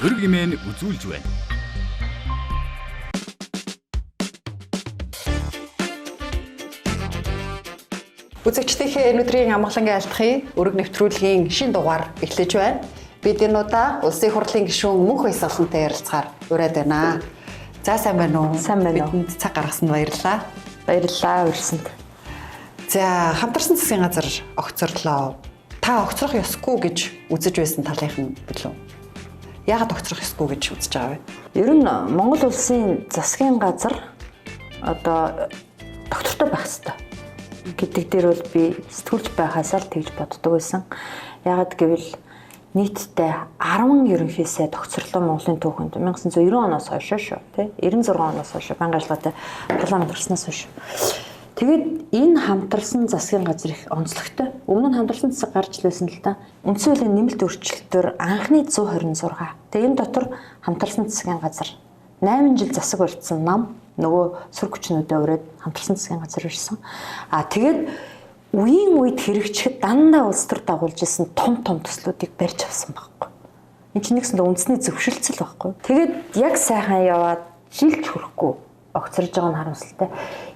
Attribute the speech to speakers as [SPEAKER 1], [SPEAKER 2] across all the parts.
[SPEAKER 1] Өрг имэн үзүүлж байна.
[SPEAKER 2] Үзэгчдийнхээ өнөөдрийн амгалангийн айлтгахын өрг нэвтрүүлгийн шин дугаар эхлэж байна. Бид энэ удаа Улсын их хурлын гишүүн Мөнх Баясгалантай ярилцахаар ураад байна. За сайн байна уу?
[SPEAKER 3] Сайн байна уу?
[SPEAKER 2] Бидэнд цаг гаргасанд баярлалаа.
[SPEAKER 3] Баярлалаа урьсанд.
[SPEAKER 2] За хамтарсан засгийн газар огцорлоо. Та огцрох ёсгүй гэж үзэж байсан талынх нь билүү? Яагаад огцрох ёсгүй гэж үзэж байгаа вэ?
[SPEAKER 3] Ер нь Монгол улсын засгийн газар одоо доктортой байх ёстой гэдэг дээр бол би сэтгүүлч байхаасаа л тэгж боддог байсан. Яагаад гэвэл нийтдээ 10 ерөнхий сайд огцорлоо Монголын түүхэнд 1990 оноос хойш шүү, тий? 96 оноос хойш байнгын ажиллагаатай парламент гарснаас хойш. Тэгээд энэ хамтарсан засгийн газар их онцлогтой. Өмнө нь хамтарсан засаг гарч л байсан л да. Үндсэн хуулийн нэмэлт өөрчлөлтөөр анхны 126. Тэгээд энэ дотор хамтарсан засгийн газар 8 жил засаг барьсан нам нөгөө сүр хүчнүүдээ ураад хамтарсан засгийн газар ирсэн. А тэгээд үеийн үед хэрэгжихэд дандаа улс төр дагуулж исэн том том төслүүдийг барьж авсан байхгүй. Энд чинь нэгсэндээ үндэсний зөвшөлтсөл байхгүй. Тэгээд яг сайхан яваад жилч хүрэхгүй огцорж байгаа нь харамсалтай.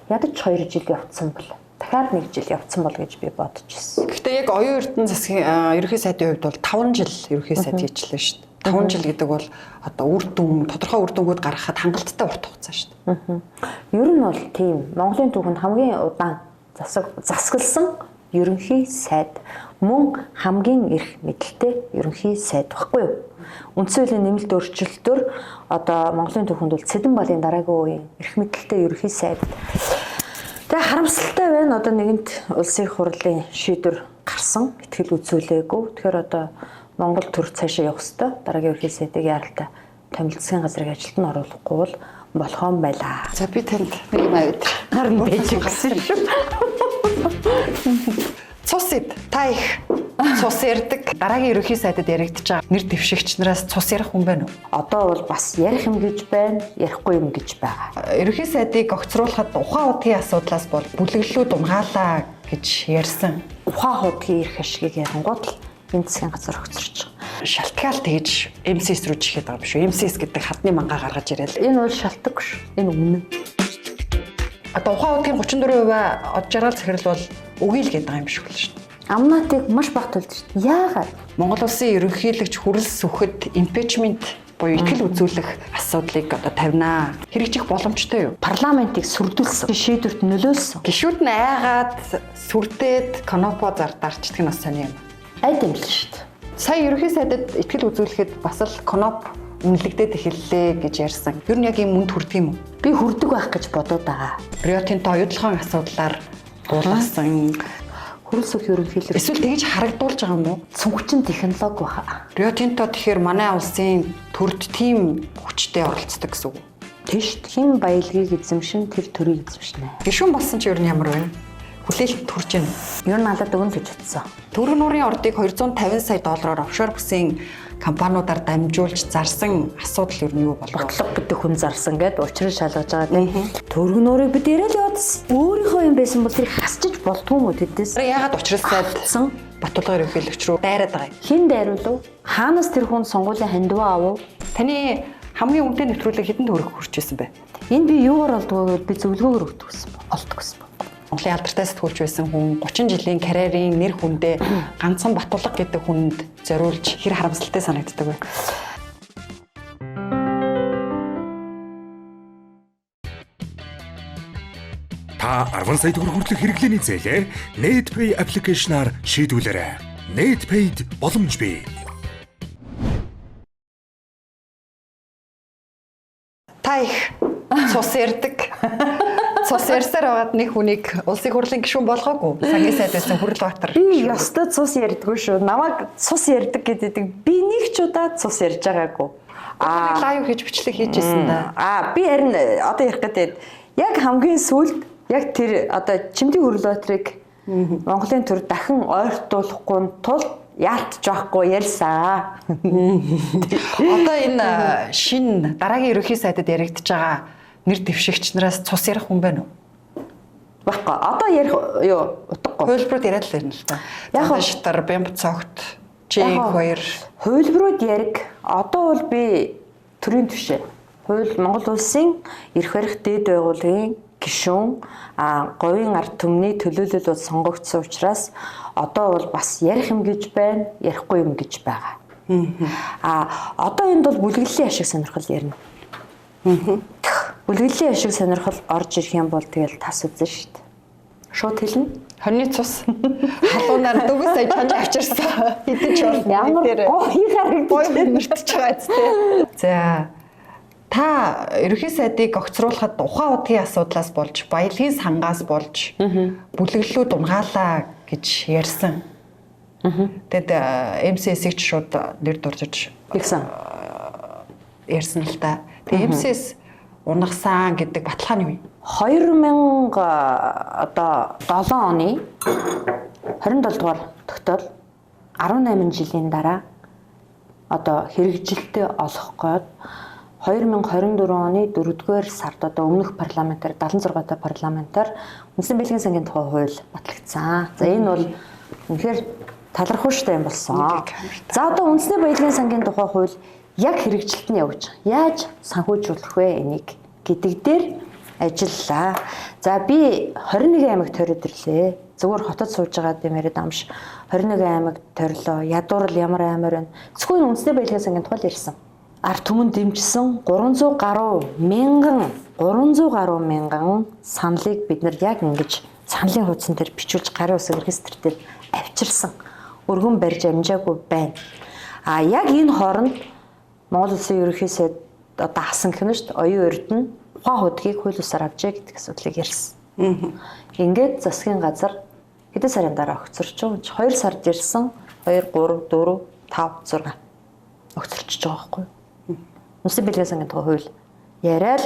[SPEAKER 3] Ядаж 2 жил явцсан бол дахиад 1 жил явцсан бол гэж би бодож ирсэн.
[SPEAKER 2] Гэхдээ яг оюун эрдэнэ засгийн ерөнхий сайдын хувьд бол 5 жил ерөнхий сайд хийчлээ шүү дээ. 5 жил гэдэг бол одоо үр дүн тодорхой үр дүнгууд гаргахад хангалттай урт хугацаа шүү дээ.
[SPEAKER 3] Ер нь бол тийм. Монголын түүхэнд хамгийн удаан засагласан ерөнхий сайд мөн хамгийн эрх мэдэлтэй ерөнхий сайд баггүй юу? Үндсэн хуулийн нэмэлт өөрчлөлтөөр одоо Монголын түүхэнд бол Цэдэн балын дараагийн үеийн эрх мэдэлтэй ерөнхий сайд. Тэгээ харамсалтай байна. Одоо нэгэнт улсын их хурлын шийдвэр гарсан, итгэл үзүүлээгүй. Тэгэхээр одоо Монгол төр цаашаа явах ёстой. Дараагийн ерөнхий сайдыг яаралтай томилт засгийн газрыг ажилд нь оруулахгүй бол болохоо байлаа.
[SPEAKER 2] За би танд нэг юм аваад.
[SPEAKER 3] Харин байж гэсэн шүү.
[SPEAKER 2] Цус ид. Та их цус ярьдаг. Дараагийн ерөнхий сайдад яригдж байгаа нэр дэвшигч нараас цус ярих хүн байна уу?
[SPEAKER 3] Одоо бол бас ярих юм гэж байна, ярихгүй юм гэж байгаа.
[SPEAKER 2] Ерөнхий сайдыг огцруулахад ухаан удгийн асуудлаас бол бүлэглэлүүд унгаалаа гэж ярьсан.
[SPEAKER 3] Ухаан худгийн эрх ашигыг ярангуут л энэ засгийн газар огцорч байгаа.
[SPEAKER 2] Шалтгаал тэгж МСС рүү чихээд байгаа юм шүү. МСС гэдэг хадны мангаа гаргаж ирээл.
[SPEAKER 3] Энэ бол шалтгагүй шүү. Энэ үнэн.
[SPEAKER 2] Одоо ухаан удгийн 34% од жаргал захирал бол үгүй л гэдэг байгаа юм шиг л шүү.
[SPEAKER 3] Амнатыг маш бага төлж шүү. Яагаад?
[SPEAKER 2] Монгол улсын ерөнхийлөгч хүрэл сүхэд импичмент буюу итгэл үзүүлэх асуудлыг одоо тавина. Хэрэгжих боломжтой юу?
[SPEAKER 3] Парламентыг сүрдүүлсэн, шийдвэрт нөлөөлсөн.
[SPEAKER 2] Гишүүд нь айгаад сүрдээд конопо зардарчдаг нь бас сони юм.
[SPEAKER 3] Айд юм л шүү дээ.
[SPEAKER 2] Сая ерөнхий сайдад итгэл үзүүлэхэд бас л коноп үнэлэгдээд эхэллээ гэж ярьсан. Ер нь яг ийм үнд хүрдэг юм уу?
[SPEAKER 3] Би хүрдэг байх гэж бодоод байгаа.
[SPEAKER 2] Рио Тинто оюутлогын асуудлаар дуулгасан.
[SPEAKER 3] Хүрэл сүх ерөнхийлөгч
[SPEAKER 2] Эсвэл тэгж харагдуулж байгаа юм уу?
[SPEAKER 3] цүнхчин технологи баха.
[SPEAKER 2] Рио Тинто тэгэхээр манай улсын төрд тийм хүчтэй оролцдог гэсэн үг.
[SPEAKER 3] Тийш хэн баялагийг эзэмшин тэр төрийг эзэмшнэ.
[SPEAKER 2] Гишүүн болсон чи ер нь ямар вэ? Хүлээлт төрж байна.
[SPEAKER 3] Ер нь надад өгнө гэж бодсон.
[SPEAKER 2] Төрөг нуурын ордыг 250 сая доллараар офшор бүсийн компаниудаар дамжуулж зарсан асуудал ер нь юу болов?
[SPEAKER 3] Ботлого гэдэг хүн зарсан гэд учрыг шалгаж байгаа тийм. Төрөг нуурыг бид яриад яваадс. Өөрийнхөө юм байсан бол тэр хасчиж болдгоо юм уу тэдээс?
[SPEAKER 2] Яагаад учрал сайд
[SPEAKER 3] Авсан.
[SPEAKER 2] Батулга ерөнхийлөгч рүү дайраад байгаа юм?
[SPEAKER 3] Хэн дайруулв? Хаанаас тэр хүн сонгуулийн хандиваа авав?
[SPEAKER 2] Таны хамгийн үнэтэй нэвтрүүлэг хэдэн төгрөг хүрч ирсэн бэ?
[SPEAKER 3] Энэ би юугаар олдгоо гэвэл би зөвлөгөөгөөр өгдөг гэсэн. Олдог гэсэн.
[SPEAKER 2] Монголын алдартай сэтгүүлч байсан хүн 30 жилийн карьерийн нэр хүндээ ганцхан Батулга гэдэг хүнд зориулж хэр харамсалтай санагддаг вэ?
[SPEAKER 4] Та 10 сая төгрөг хүртэлх хэрэглээний зээлээ NetPay аппликейшнаар шийдвүлээрэй. NetPay-д боломж бий.
[SPEAKER 2] Та их цус ярьдаг. Цус ярьсаар байгаад нэг хүнийг улсын хурлын гишүүн болгоогүй. Сангийн сайд байсан Хүрэл Баатар.
[SPEAKER 3] Би ёстой цус ярьдгүй шүү. Намайг цус ярьдаг гэдэг. Би нэг ч удаа цус ярьж байгаагүй.
[SPEAKER 2] Аа лайв хийж бичлэг хийж ирсэн да.
[SPEAKER 3] Аа би харин одоо ярих гэдэг. Яг хамгийн сүүлд яг тэр одоо Чимдийн Хүрэл Баатрыг Монголын төр дахин ойртуулахгүй тулд яалтч байхгүй ярьсаа.
[SPEAKER 2] Одоо энэ шин дараагийн ерөнхий сайдад яригдж байгаа нэр дэвшигч нараас цус ярих хүн байна уу?
[SPEAKER 3] Баггүй. Одоо ярих юу утгагүй.
[SPEAKER 2] Хувилбарууд яриад л байна л да.
[SPEAKER 3] Яг
[SPEAKER 2] Яг шатар, бямб цогт. Чи хоёр
[SPEAKER 3] хувилбарууд яриг. Одоо бол би төрийн түвшээ. Хууль Монгол улсын эрх барих дээд байгууллагын гишүүн, говийн ард түмний төлөөлөл бол сонгогдсон учраас одоо бол бас ярих юм гэж байна, ярихгүй юм гэж байгаа. Одоо энд бол бүлэглэлийн ашиг сонирхол ярина. Бүлэглэлийн ашиг сонирхол орж ирэх юм бол тэгэл тас үзэн шүү дээ. Шууд хэлнэ.
[SPEAKER 2] Хорны цус халуунаар 4 сая чанж авчирсан. Хэдэн ч бол
[SPEAKER 3] ямар гоё харагдаж
[SPEAKER 2] мөртөж байгаа зү. За та ерөнхий сайдыг огцруулахад ухаан удгийн асуудлаас болж, баялагын сангаас болж бүлэглэлүүд унгаалаа гэж ярьсан. Тэгэд МСС-ийг ч шууд нэр дуржиж
[SPEAKER 3] тэгсэн.
[SPEAKER 2] Ярьсан л та. Тэгээ МСС унагсан гэдэг баталгаа нь юу юм?
[SPEAKER 3] 2007 оны 27 дугаар тогтоол 18 жилийн дараа одоо хэрэгжилтэд олох гээд 2024 оны 4-р сард одоо өмнөх парламентаар 76 дахь парламентаар Үндэсний бэлгийн сангийн тухай хууль батлагдсан. За энэ бол үнэхээр талархууштай юм болсон. За одоо Үндэсний баялагын сангийн тухай хууль яг хэрэгжилт нь явж байгаа. Яаж санхүүжүүлэх вэ энийг гэдэг дээр ажиллалаа. За би 21 аймагт тойроод ирлээ. Зүгээр хотод сууж байгаа юм яриад амш 21 аймагт тойрлоо. Ядуурл ямар аймаар байна. Зөвхөн Үндэсний баялагын сангийн тухай ярьсан. Ард түмэн дэмжсэн 300 гаруй мянган 300 гаруй мянган саналыг бид нар яг ингэж саналын хуудсан дээр бичүүлж гарын үсэг регистр дээр авчирсан. Өргөн барьж амжаагүй байна. А яг энэ хооронд Монгол Улсын ерөнхий сайд одоо хасан гэх юм шүү дээ. Оюун Эрдэнэ ухаан худгийг хууль бусаар авчээ гэдэг асуудлыг ярьсан. Ингээд засгийн газар хэдэн сарын дараа огцорч байгаа юм чи 2 сард ирсэн 2 3 4 5 6 огцорчж байгаа байхгүй юу? Үндэсний бэлгийн сангийн тухай хууль яриад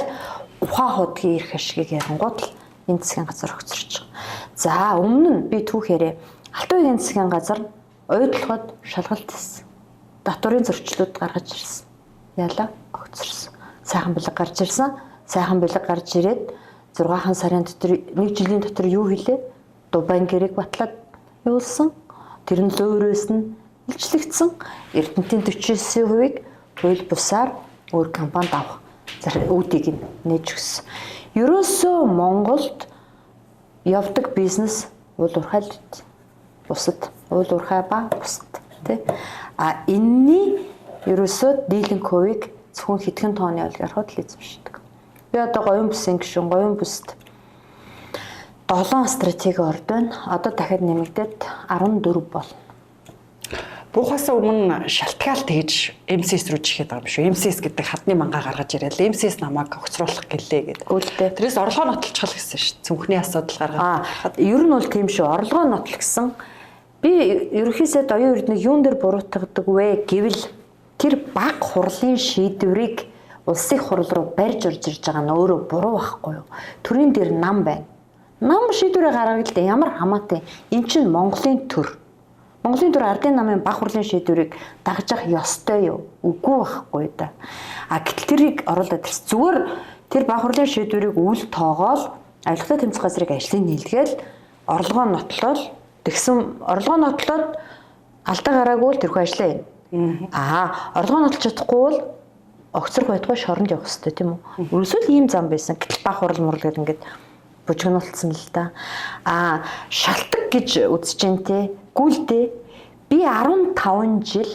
[SPEAKER 3] ухаан худгийн эрх ашигыг ярангуут л энэ засгийн газар огцорч байгаа. За өмнө нь би түүх яриа. Алтан үеийн засгийн газар оюутлогод шалгалт хийсэн. Татварын зөрчлүүд гаргаж ирсэн. Яалаа огцорсон. Сайхан бэлэг гарч ирсэн. Сайхан бэлэг гарч ирээд 6 сарын дотор нэг жилийн дотор юу хийлээ? Дубайн гэрээг батлаад явуулсан. Тэр нь лөөрөөс нь илчлэгдсэн. Эрдэнтийн 49%-ийг хууль бусаар өөр компанид авах үүдийг нээж өгсөн. Ерөөсөө Монголд явдаг бизнес уул уурхай л бусад, уул уурхай ба бусад тий. А энэний ерөөсөө дийлэнх хувийг зөвхөн хэдхэн тооны олигархууд л эзэмшдэг. Би одоо говийн бүсийн гишүүн, говийн бүст 7 стратеги орд байна. Одоо дахиад нэмэгдээд 14 болно.
[SPEAKER 2] Буухаас өмнө шалтгаал тэгж МСС рүү чихээд байгаа юм шүү. МСС гэдэг хадны мангаа гаргаж ирээл МСС намайг огцруулах гэлээ гэдэг.
[SPEAKER 3] Үлдээ.
[SPEAKER 2] Тэрээс орлогоо нотолчихол гэсэн шүү. Цүнхний асуудал гаргаад.
[SPEAKER 3] Ер нь бол тийм шүү. Орлогоо нотол гэсэн. Би ерөнхий сайд Оюун Эрдэнэ юун дээр буруутгадаг вэ гэвэл тэр баг хурлын шийдвэрийг улсын хурал руу барьж орж ирж байгаа нь өөрөө буруу байхгүй юу? Төрийн дээр нам байна. Нам шийдвэрээ гаргах л ямар хамаатай. Эн чинь Монголын төр. Монголын төр ардын намын баг хурлын шийдвэрийг дагаж явах ёстой юу? Үгүй байхгүй да. А гэтэл тэрийг оруулаад ирсэн. Зүгээр тэр баг хурлын шийдвэрийг үл тоогоол авилгатай тэмцэх газрыг ажлын нийлгээл орлогоо нотлол тэгсэн орлогоо нотлоод алдаа гараагүй л тэрхүү ажлаа юм. Аа орлогоо нотлж чадахгүй бол огцрох байтугай шоронд явах хэрэгтэй тийм үү? Ерөөсөө л ийм зам байсан. Гэтэл баг хурал мурал гэдэг ингээд бужигнуулсан л да. Аа шалтак гэж үзэж जैन те. Гүйлдэ би 15 жил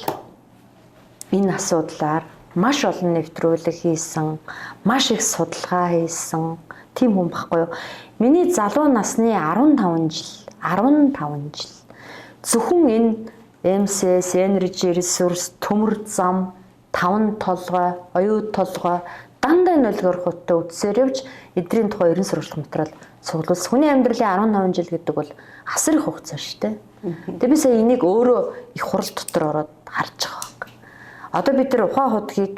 [SPEAKER 3] энэ асуудлаар маш олон нэвтрүүлэг хийсэн, маш их судалгаа хийсэн тийм хүн байхгүй юу? Миний залуу насны 15 жил, 15 жил зөвхөн энэ МСС, Energy Resource, төмөр зам, таван толгой, оюу толгой дандаа нөлөөрхөттэй үдсээр явж эдрийн тухай 90 сурвалжлах материал цуглуулсан. Хүний амьдралын 15 жил гэдэг бол асар их хугацаа шүү дээ. Тэгээ би сая энийг өөрөө их хурал дотор ороод харж байгаа хэрэг. Одоо бид нар ухаан худгийг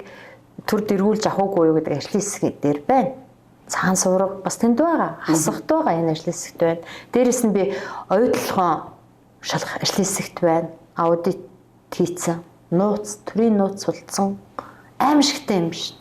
[SPEAKER 3] төр дэргүүлж авах уугүй юу гэдэг ажлын хэсэг дээр байна. Цагаан сураг бас тэнд байгаа. Хасахт байгаа энэ ажлын хэсэгт байна. Дээрээс нь би оюутлогоо шалгах ажлын хэсэгт байна. Аудит хийцэн, нууц, төрийн нууц сулдсан аимшигтай юм биш.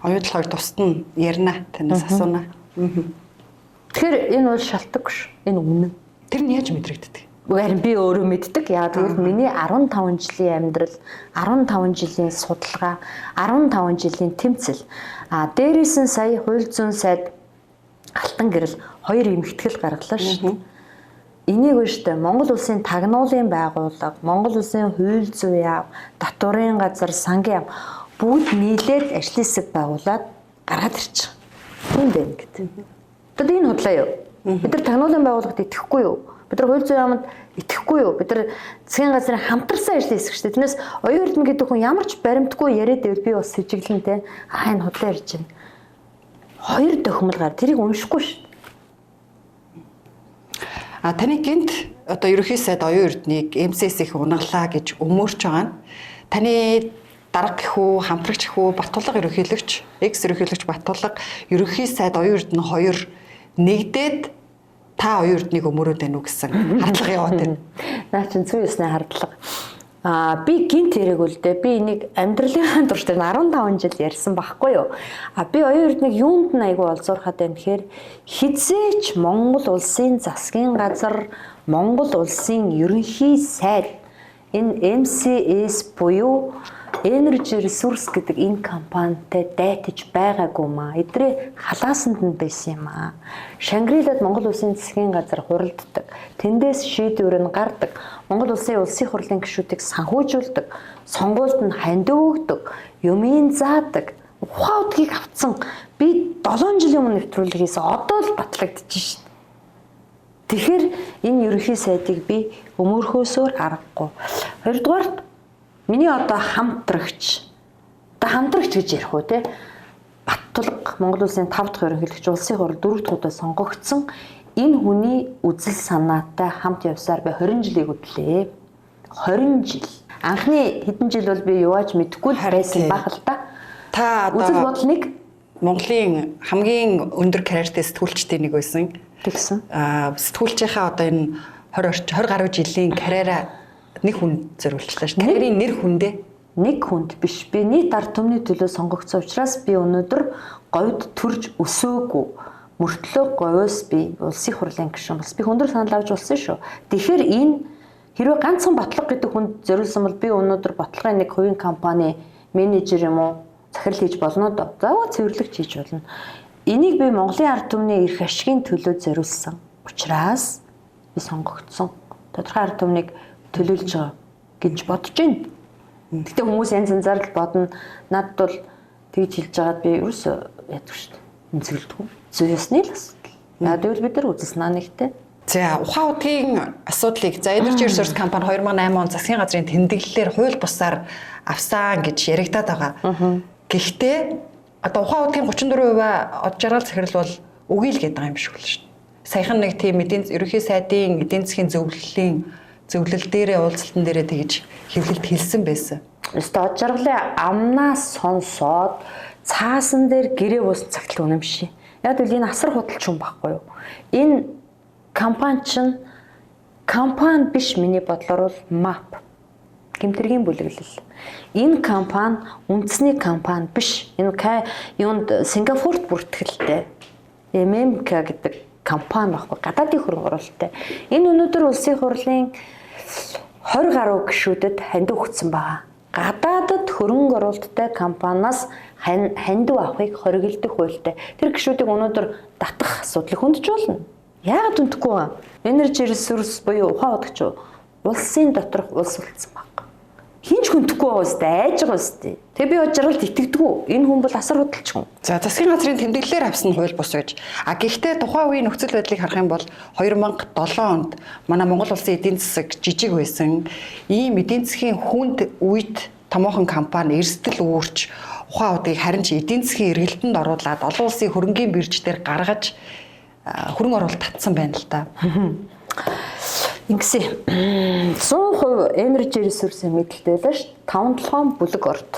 [SPEAKER 2] Оюутлогыг тусад нь ярина, танаас асууна.
[SPEAKER 3] Тэгэхээр энэ бол шалтгагүй ш. Энэ үнэн.
[SPEAKER 2] Тэр нь яаж мэдрэгддэг?
[SPEAKER 3] Харин би өөрөө мэддэг. Яг тэгвэл миний 15 жилийн амьдрал, 15 жилийн судалгаа, 15 жилийн тэмцэл. А дээрээс нь сая хууль зүйн сайд Алтан гэрэл 2 эмхтгэл гаргалаа шүү дээ. Энийг үү штэ Монгол улсын тагнуулын байгууллага, Монгол улсын хууль зүйн яам, татварын газар, сангийн яам бүгд нийлээд ажлын хэсэг байгуулад гаргаад ирчих. Тийм байна гэдэг. Одоо энэ худлаа юу? Бид нар тагнуулын байгууллагад итгэхгүй юу? Бид нар хууль зүйн яамд итгэхгүй юу? Бид нар засгийн газрын хамтарсан ажлын хэсэг шүү дээ. Тэрнээс оюун эрдэнэ гэдэг хүн ямар ч баримтгүй яриад байвал би бас сэжиглэн те. Аа энэ худлаа ярьж байна. 2 дохимол гар тэрийг уншихгүй шүү.
[SPEAKER 2] А таны гинт одоо ерөнхий сайд оюун эрднийг МСС их унаглаа гэж өмөрч байгаа нь таны дарга гэхүү, хамтрагч гэхүү, Баттулга ерөнхийлөгч, экс ерөнхийлөгч Баттулга, ерөнхий сайд оюун эрдэнэ хоёр нэгдээд та оюун эрднийг өмөрөөд байна уу гэсэн хардлага яваад байна.
[SPEAKER 3] Наа чин зүй ёсны хардлага. Аа би гинт яриаг үл дээ. Би энийг амьдралынхаа турш дээр 15 жил ярьсан байхгүй юу? А би оюун эрднийг юунд нь айгүй олзуурхад байна гэхээр хизээч Монгол улсын засгийн газар, Монгол улсын ерөнхий сайд энэ MCS буюу Energy Resource гэдэг энэ компанитай дайтаж байгаагүй маа. Эдрээ халаасанд нь байсан юм аа. Шангрилад Монгол улсын засгийн газар хуралддаг. Тэндээс шийдвэр нь гардаг. Монгол улсын улсын хурлын гишүүдийг санхүүжүүлдэг. Сонгуульд нь хандив өгдөг. Юмын заадаг. Ухаан удгийг авцсан. Би 7 жилийн өмнө нэвтрүүлэг хийсэн. Одоо л батлагдчих шин. Тэгэхээр энэ ерөнхий сайдыг би өмөрхөөсөөр аргагүй. Хоёрдугаарт миний одоо хамтрагч, одоо хамтрагч гэж ярих уу те? Баттулга Монгол улсын 5 дахь ерөнхийлөгч, улсын хурал 4 дахь удаа сонгогдсон энэ хүний үзэл санаатай хамт явсаар би 20 жилийг хөдлөө. 20 жил. Анхны хэдэн жил бол би юуаж мэдэхгүй л байсан байх л та.
[SPEAKER 2] Та одоо
[SPEAKER 3] үзэл бодол нэг
[SPEAKER 2] Монголын хамгийн өндөр карьертэй сэтгүүлчдийн нэг байсан.
[SPEAKER 3] Тэгсэн.
[SPEAKER 2] Сэтгүүлчийнхаа одоо энэ 20 20 гаруй жилийн карьераа нэг хүн зориулчлаа шүү. Карьерийн нэр хүндээ.
[SPEAKER 3] Нэг хүнд биш. Би нийт ард түмний төлөө сонгогдсон учраас би өнөөдөр говьд төрж өсөөгүй. Мөртлөө говьоос би улсын хурлын гишүүн болсон. Би өндөр санал авч болсон шүү. Тэгэхээр энэ хэрвээ ганцхан Батлага гэдэг хүнд зориулсан бол би өнөөдөр Батлагын нэг хувийн компани менежер юм уу захирал хийж болно доо. Заавал цэвэрлэгч хийж болно. Энийг би Монголын ард түмний эрх ашигын төлөө зориулсан. Учраас би сонгогдсон. Тодорхой ард түмнийг төлөөлж байгаа гэж бодож байна. Гэтэ хүмүүс янз янзаар л бодно. Надад бол тэгж хэлж байгаад би ерөөсөө яддаг шүү дээ. Үнсгэлдэггүй. Зүй ёсны л асуудал. Яг гэвэл бид нар үзэл санаа нэгтэй.
[SPEAKER 2] За ухаан удгийн асуудлыг за Energy Resource компани 2008 он засгийн газрын тэмдэглэлээр хууль бусаар авсан гэж яригадаад байгаа. Гэхдээ одоо ухаан удгийн 34% од жаргал захирал бол үгүй л гэдэг юм шиг л шүү дээ. Саяхан нэг тийм эдийн ерөнхий сайдын эдийн засгийн зөвлөл дээрээ уулзалтан дээрээ тэгж хэвлэлд хэлсэн байсан.
[SPEAKER 3] Өстө од жаргалын амнаас сонсоод цаасан дээр гэрээ буусан цагтл үнэм ши. Яг л энэ асар худалч юм байхгүй юу? Энэ компани чинь компани биш миний бодлоор бол МАП. Гэмтэргийн бүлэглэл. Энэ компани үндэсний компани биш. Энэ юунд Сингапурт бүртгэлтэй. MMK гэдэг компани байхгүй. Гадаадын хөрөнгө оруулалттай. Энэ өнөөдөр улсын хурлын 20 гаруй гишүүдэд хандив өгсөн байгаа. Гадаадд хөрөнгө оруулалттай компаниас хандив авахыг хориглодог хуультай. Тэр гишүүдийг өнөөдөр татах асуудал хөндөж болно. Яагаад хүндэхгүй вэ? Energy Resource буюу ухаан удагч улсын доторх улс үлдсэн баг. Хинч хүндэхгүй байгаа үстэй, айж байгаа үстэй. Тэгээ би жаргалд итгэдэггүй. Энэ хүн бол асар худалч хүн.
[SPEAKER 2] За засгийн газрын тэмдэглэлээр авсан хууль бус байж. А гэхдээ тухайн үеийн нөхцөл байдлыг харах юм бол 2007 онд манай Монгол улсын эдийн засаг жижиг байсан. Ийм эдийн засгийн хүнд үед томоохон компани эрсдэл үүрч ухаан удгийг харин ч эдийн засгийн эргэлтэнд оруулаад олон улсын хөрөнгийн бирж дээр гаргаж хөрөнгө оруулалт татсан байна л да.
[SPEAKER 3] Ингэсэн 100% Energy Resource-ийн мэдлэлтэй байлаа ш. 5-7 бүлэг орд.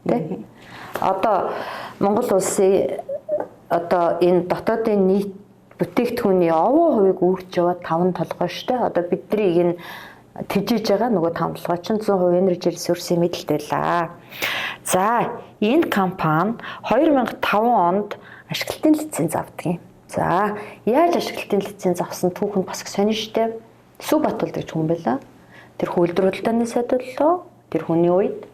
[SPEAKER 3] Тэ? Одоо Монгол улсын одоо энэ дотоодын нийт бүтээгдэхүүний овоо хувийг үүрч яваад 5 толгой штэ. Одоо бидний энэ тэжээж байгаа нөгөө 5 толгой чинь 100% Energy Resource-ийн мэдлэлтэй байлаа. За, энэ компани 2005 онд ашиглалтын лиценз авдаг юм. За, яаж ашиглалтын лиценз авсан түүх нь бас их сонин штэ. Сүү Батулд гэж хүн байлаа. Тэр үйлдвэр худалдааны сайд боллоо. Тэр хүний үед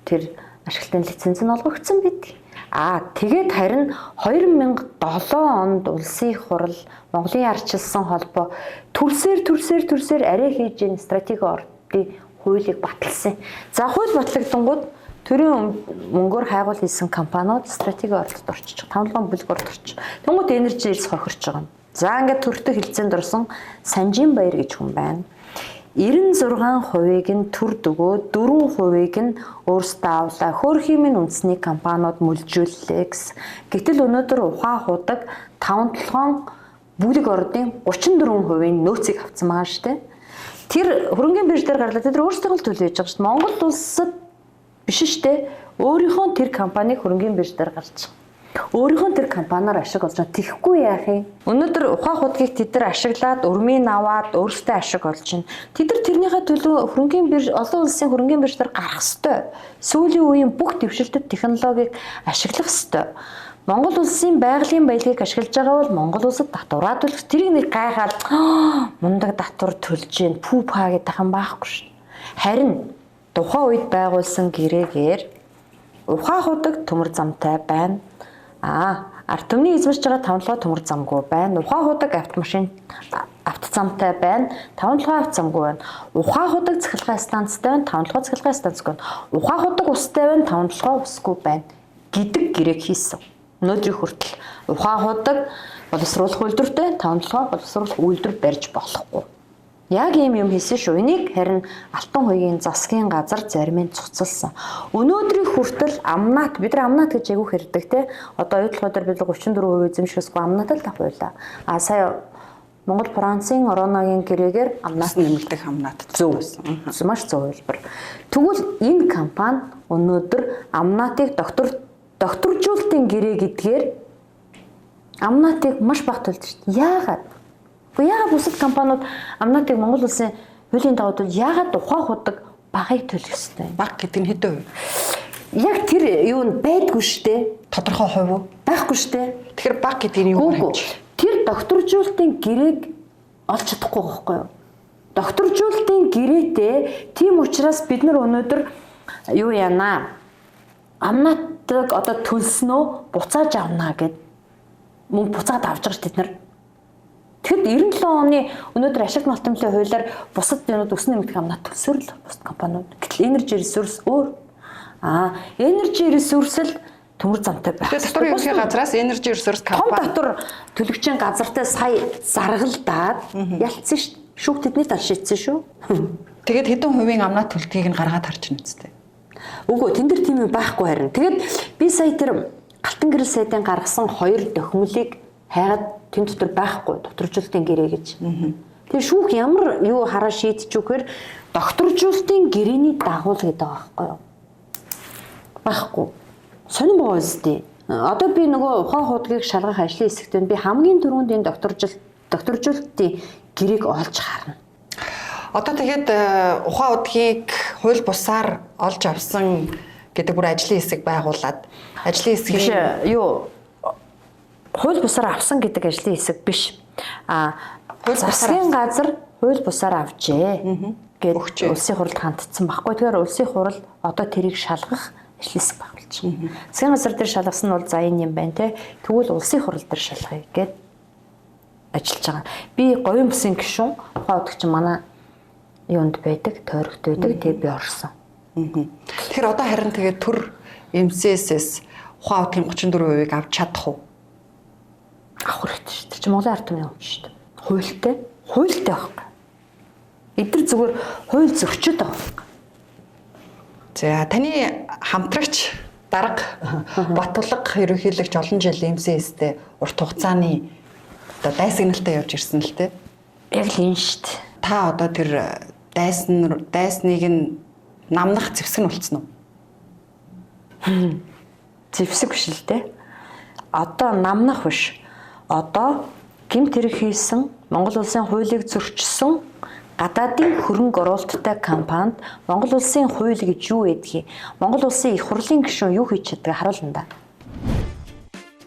[SPEAKER 3] тэр ашиглалтын лиценз нь олгогдсон байдаг. Тэгээд харин 2007 онд улсын их хурал Монголын арчилсан холбоо төрсөөр арай хийж ин стратеги ордын хуулийг баталсан. За хууль батлагдангууд төрийн мөнгөөр хайгуул хийсэн компаниуд стратеги оролтод орчиж байгаа. Тавлан бүлэг орд орчих. Тэнгууд Energy Resource хохирч байгаа юм. За ингээд төртө хилцээнд орсон Санжин Баяр гэж хүн байна. 96%-ийг нь төрд өгөө, 4%-ийг нь өөрсдөө авлаа. Хөөрхиймийн үндэсний компаниуд мүлжүүллээ гэсэн. Гэтэл өнөөдөр ухаан худаг 5 толгоон бүлэг ордын 34%-ийн нөөцийг авцсан байгаа шүү дээ. Тэр хөрөнгөний бирж дээр гарлаа. Тэд өөрсдөө л төлөж байгаа шүү дээ. Монгол улсад биш шүү дээ. Өөрийнхөө тэр компаниг хөрөнгөний бирж дээр гарч байгаа. Өөрийнхөө тэр компаниар ашиг олж байгаа. Тэхгүй яах юм? Өнөөдөр ухаан худгийг тэд нар ашиглаад, өрмийн аваад өөрсдөө ашиг олж байна. Тэд нар тэрнийхээ төлөө хөрөнгөний бирж, олон улсын хөрөнгөний бирж дээр гарах ёстой. Сүүлийн үеийн бүх дэвшилтэт технологиг ашиглах ёстой. Монгол улсын байгалийн баялагийг ашиглаж байгаа бол Монгол улсад татвараа төлөх. Тэрийг нэг гайхаад мундаг татвар төлж гин пүү па гэдэг юм байхгүй шүү. Харин тухайн үед байгуулсан гэрээгээр ухаан худаг төмөр замтай байна. Ард түмний эзэмшиж байгаа тавлгаа төмөр замгүй байна. Ухаан худаг автомашин автозамтай байна. Тавлгаа автозамгүй байна. Ухаан худаг цахилгаан станцтай байна. Тавлгаа цахилгаан станцгүй байна. Ухаан худаг устай байна. Тавлгаа усгүй байна гэдэг гэрээг хийсэн. Өнөөдрийн хүртэл ухаан худаг боловсруулах үйлдвэртэй, тавлгаа боловсруулах үйлдвэр барьж болохгүй. Яг ийм юм хийсэн шүү. Энийг харин Алтан хуйгийн засгийн газар зарим нь цуцалсан. Өнөөдрийн хүртэл амнат, бид нар амнат гэж айгүйх хэрдэг те. Одоо оюутлогоо дээр бид 34% эзэмших ёсгүй амнат л тавхуулаа. А сая Монгол Францын Ороногийн гэрээгээр
[SPEAKER 2] амнат нэмэгдэх амнат
[SPEAKER 3] зөв байсан. Маш зөв хувилбар. Тэгвэл энэ компани өнөөдөр амнатыг докторжуулалтын гэрээ гэдгээр амнатыг маш бага төлж шүү дээ. Яагаад? Гэхдээ яагаад бусад компаниуд амнатыг Монгол улсын хуулийн дагуу төлж яагаад ухаан худаг багыг төлөх ёстой юм?
[SPEAKER 2] Баг гэдэг нь хэдэн хувь?
[SPEAKER 3] Яг тэр юу нь байдгүй шүү дээ.
[SPEAKER 2] Тодорхой хувь уу?
[SPEAKER 3] Байхгүй шүү дээ.
[SPEAKER 2] Тэгэхээр баг гэдэг нь юу вэ?
[SPEAKER 3] Тэр докторжуулалтын гэрээг олж чадахгүй байхгүй юу? Докторжуулалтын гэрээтэй. Тийм учраас бид нар өнөөдөр юу яана? Амнатыг одоо төлснөө буцааж авнаа гэд мөнгө буцаад авч байгаа ш тэд нар. Тэгэхэд 97 оны өнөөдөр ашиг малтамлын хуулиар бусад юмуд өсөн нэмэгдэх амнат төлсөр л бусад компаниуд. Гэтэл Energy Resource өөр. Energy Resource л төмөр замтай байх.
[SPEAKER 2] Тэгэхээр татварын ерөнхий газраас Energy Resource компани
[SPEAKER 3] том татвар төлөгчийн газартай сая заргалдаад ялцсан шүү. Шүүх тэдний тал шийдсэн шүү.
[SPEAKER 2] Тэгээд хэдэн хувийн амнат төлтгийг нь гаргаад харж байна үстэй.
[SPEAKER 3] Үгүй, тэн дээр тийм юм байхгүй харин. Тэгээд би сая тэр Алтан гэрэл сайдын гаргасан хоёр дохимлыг хайгаад тэн дотор байхгүй докторжуулалтын гэрээ гэж. Тэгээ шүүх ямар юу хараа шийдэж өгөхөр докторжуулалтын гэрээний дагуул гэдэг байгаа байхгүй юу? Байхгүй. Сонин байгаа үстэй. Одоо би нөгөө ухаан худгийг шалгах ажлын хэсэгт би хамгийн түрүүнд энэ докторжуулалтын гэрээг олж харна.
[SPEAKER 2] Одоо тэгээд ухаан худгийг хууль бусаар олж авсан гэдэг бүр ажлын хэсэг байгуулад ажлын хэсгийн
[SPEAKER 3] юу хууль бусаар авсан гэдэг ажлын хэсэг биш. Засгийн газар хууль бусаар авчээ гэд улсын хурлд хандсан байхгүй. Тэгэхээр улсын хурал одоо тэрийг шалгах ажлын хэсэг байгуулж байна. Засгийн газар дээр шалгасан нь бол за энэ юм байна те. Тэгвэл улсын хурал дээр шалгая гэд ажиллаж байгаа. Би говийн бүсийн гишүүн ухаан удагч манай юунд байдаг, тойрогт байдаг. Тэгээ би орсон.
[SPEAKER 2] Тэгэхээр одоо харин тэгээд төр МСС-с ухаан удгийн 34%-ийг авч чадах уу?
[SPEAKER 3] Авах хэрэгтэй шүү дээ. Тэр чинь Монголын ард түмний хүн шүү дээ. Хуультай, хуультай байхгүй. Эдгээр зүгээр хууль зөрчөөд байгаа байхгүй.
[SPEAKER 2] За таны хамтрагч дарга Батулга ерөнхийлөгч олон жил МСС-тэй урт хугацааны одоо дайсагналтай явж ирсэн л дээ.
[SPEAKER 3] Яг л энэ шүү дээ.
[SPEAKER 2] Та одоо тэр дайсныг нь намнах зэвсэг нь болцсон уу?
[SPEAKER 3] Зэвсэг биш л дээ. Одоо намнах биш. Одоо гэмт хэрэг хийсэн, Монгол улсын хуулийг зөрчсөн гадаадын хөрөнгө оруулалттай компанид Монгол улсын хууль гэж юу байдгийг, Монгол улсын их хурлын гишүүн юу хийж чаддгийг харуулна да.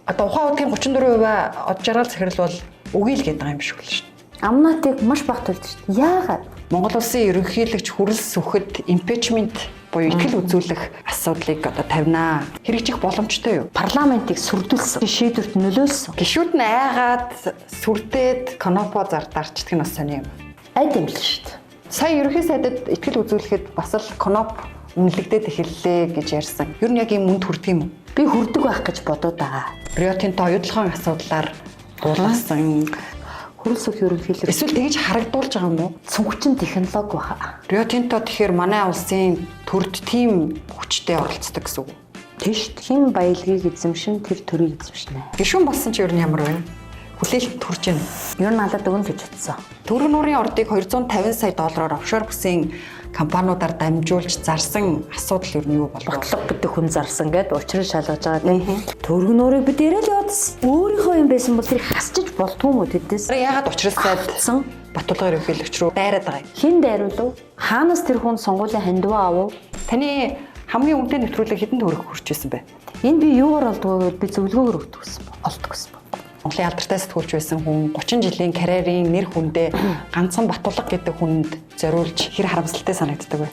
[SPEAKER 2] Одоо ухаан удгийн 34% од жаргал захирал бол үгүй л гэдэг юм шиг л шүү.
[SPEAKER 3] Амнатыг маш бага төлдөг шүү дээ. Яагаад?
[SPEAKER 2] Монгол улсын ерөнхийлөгч хүрэл сүхэд импичмент буюу итгэл үзүүлэх асуудлыг одоо тавина. Хэрэгжих боломжтой юу?
[SPEAKER 3] Парламентыг сүрдүүлсэн. Шийдвэрт нөлөөлсөн.
[SPEAKER 2] Гишүүд нь айгаад сүрдээд конопо зардарчдаг нь бас сони юм.
[SPEAKER 3] Айд юм л шүү дээ.
[SPEAKER 2] Сая ерөнхий сайдад итгэл үзүүлэхэд бас л коноп үнэлэгдээд эхэллээ гэж ярьсан. Ер нь яг ийм үнд хүрдэг юм уу?
[SPEAKER 3] Би хүрдэг байх гэж бодоод байгаа.
[SPEAKER 2] Рио Тинто оюутлогын асуудлаар дуулгасан.
[SPEAKER 3] Хүрэл сүх ерөнхийлөгч
[SPEAKER 2] Эсвэл тэгж харагдуулж байгаа юм уу?
[SPEAKER 3] цүнхчин технологи баха.
[SPEAKER 2] Рио Тинто тэгэхээр манай улсын төрд тийм хүчтэй оролцдог гэсэн үг.
[SPEAKER 3] Тийш хэн баялагийг эзэмшин тэр төрийг эзэмшнэ.
[SPEAKER 2] Гишүүн болсон чи ер нь ямар вэ? Хүлээлт төрж байна.
[SPEAKER 3] Ер нь надад өгнө гэж бодсон.
[SPEAKER 2] Төрөг нуурын ордыг 250 сая доллараар офшор бүсийн компаниудаар дамжуулж зарсан асуудал ер нь юу болов?
[SPEAKER 3] Ботлого гэдэг хүн зарсан гэд учрыг шалгаж байгаа тийм. Төрөг нуурыг бид яриад явуулсан. Өөрийнхөө юм байсан бол тэр хасчиж болдгоо юм уу тэдээс?
[SPEAKER 2] Яагаад учрал сайд
[SPEAKER 3] Авцсан.
[SPEAKER 2] Батулга ерөнхийлөгч рүү дайраад байгаа юм?
[SPEAKER 3] Хэн дайруулв? Хаанаас тэр хүн сонгуулийн хандиваа авав?
[SPEAKER 2] Таны хамгийн үнэтэй нэвтрүүлэг хэдэн төгрөг хүрч ирсэн бэ?
[SPEAKER 3] Энэ би юугаар олдгоо гэвэл би зөвлөгөөгөр өгдөг гэсэн. Олдог гэсэн.
[SPEAKER 2] Монголын алдартай сэтгүүлч байсан хүн 30 жилийн карьерийн нэр хүндээ ганцхан Батулга гэдэг хүнд зориулж хэр харамсалтай санагддаг вэ?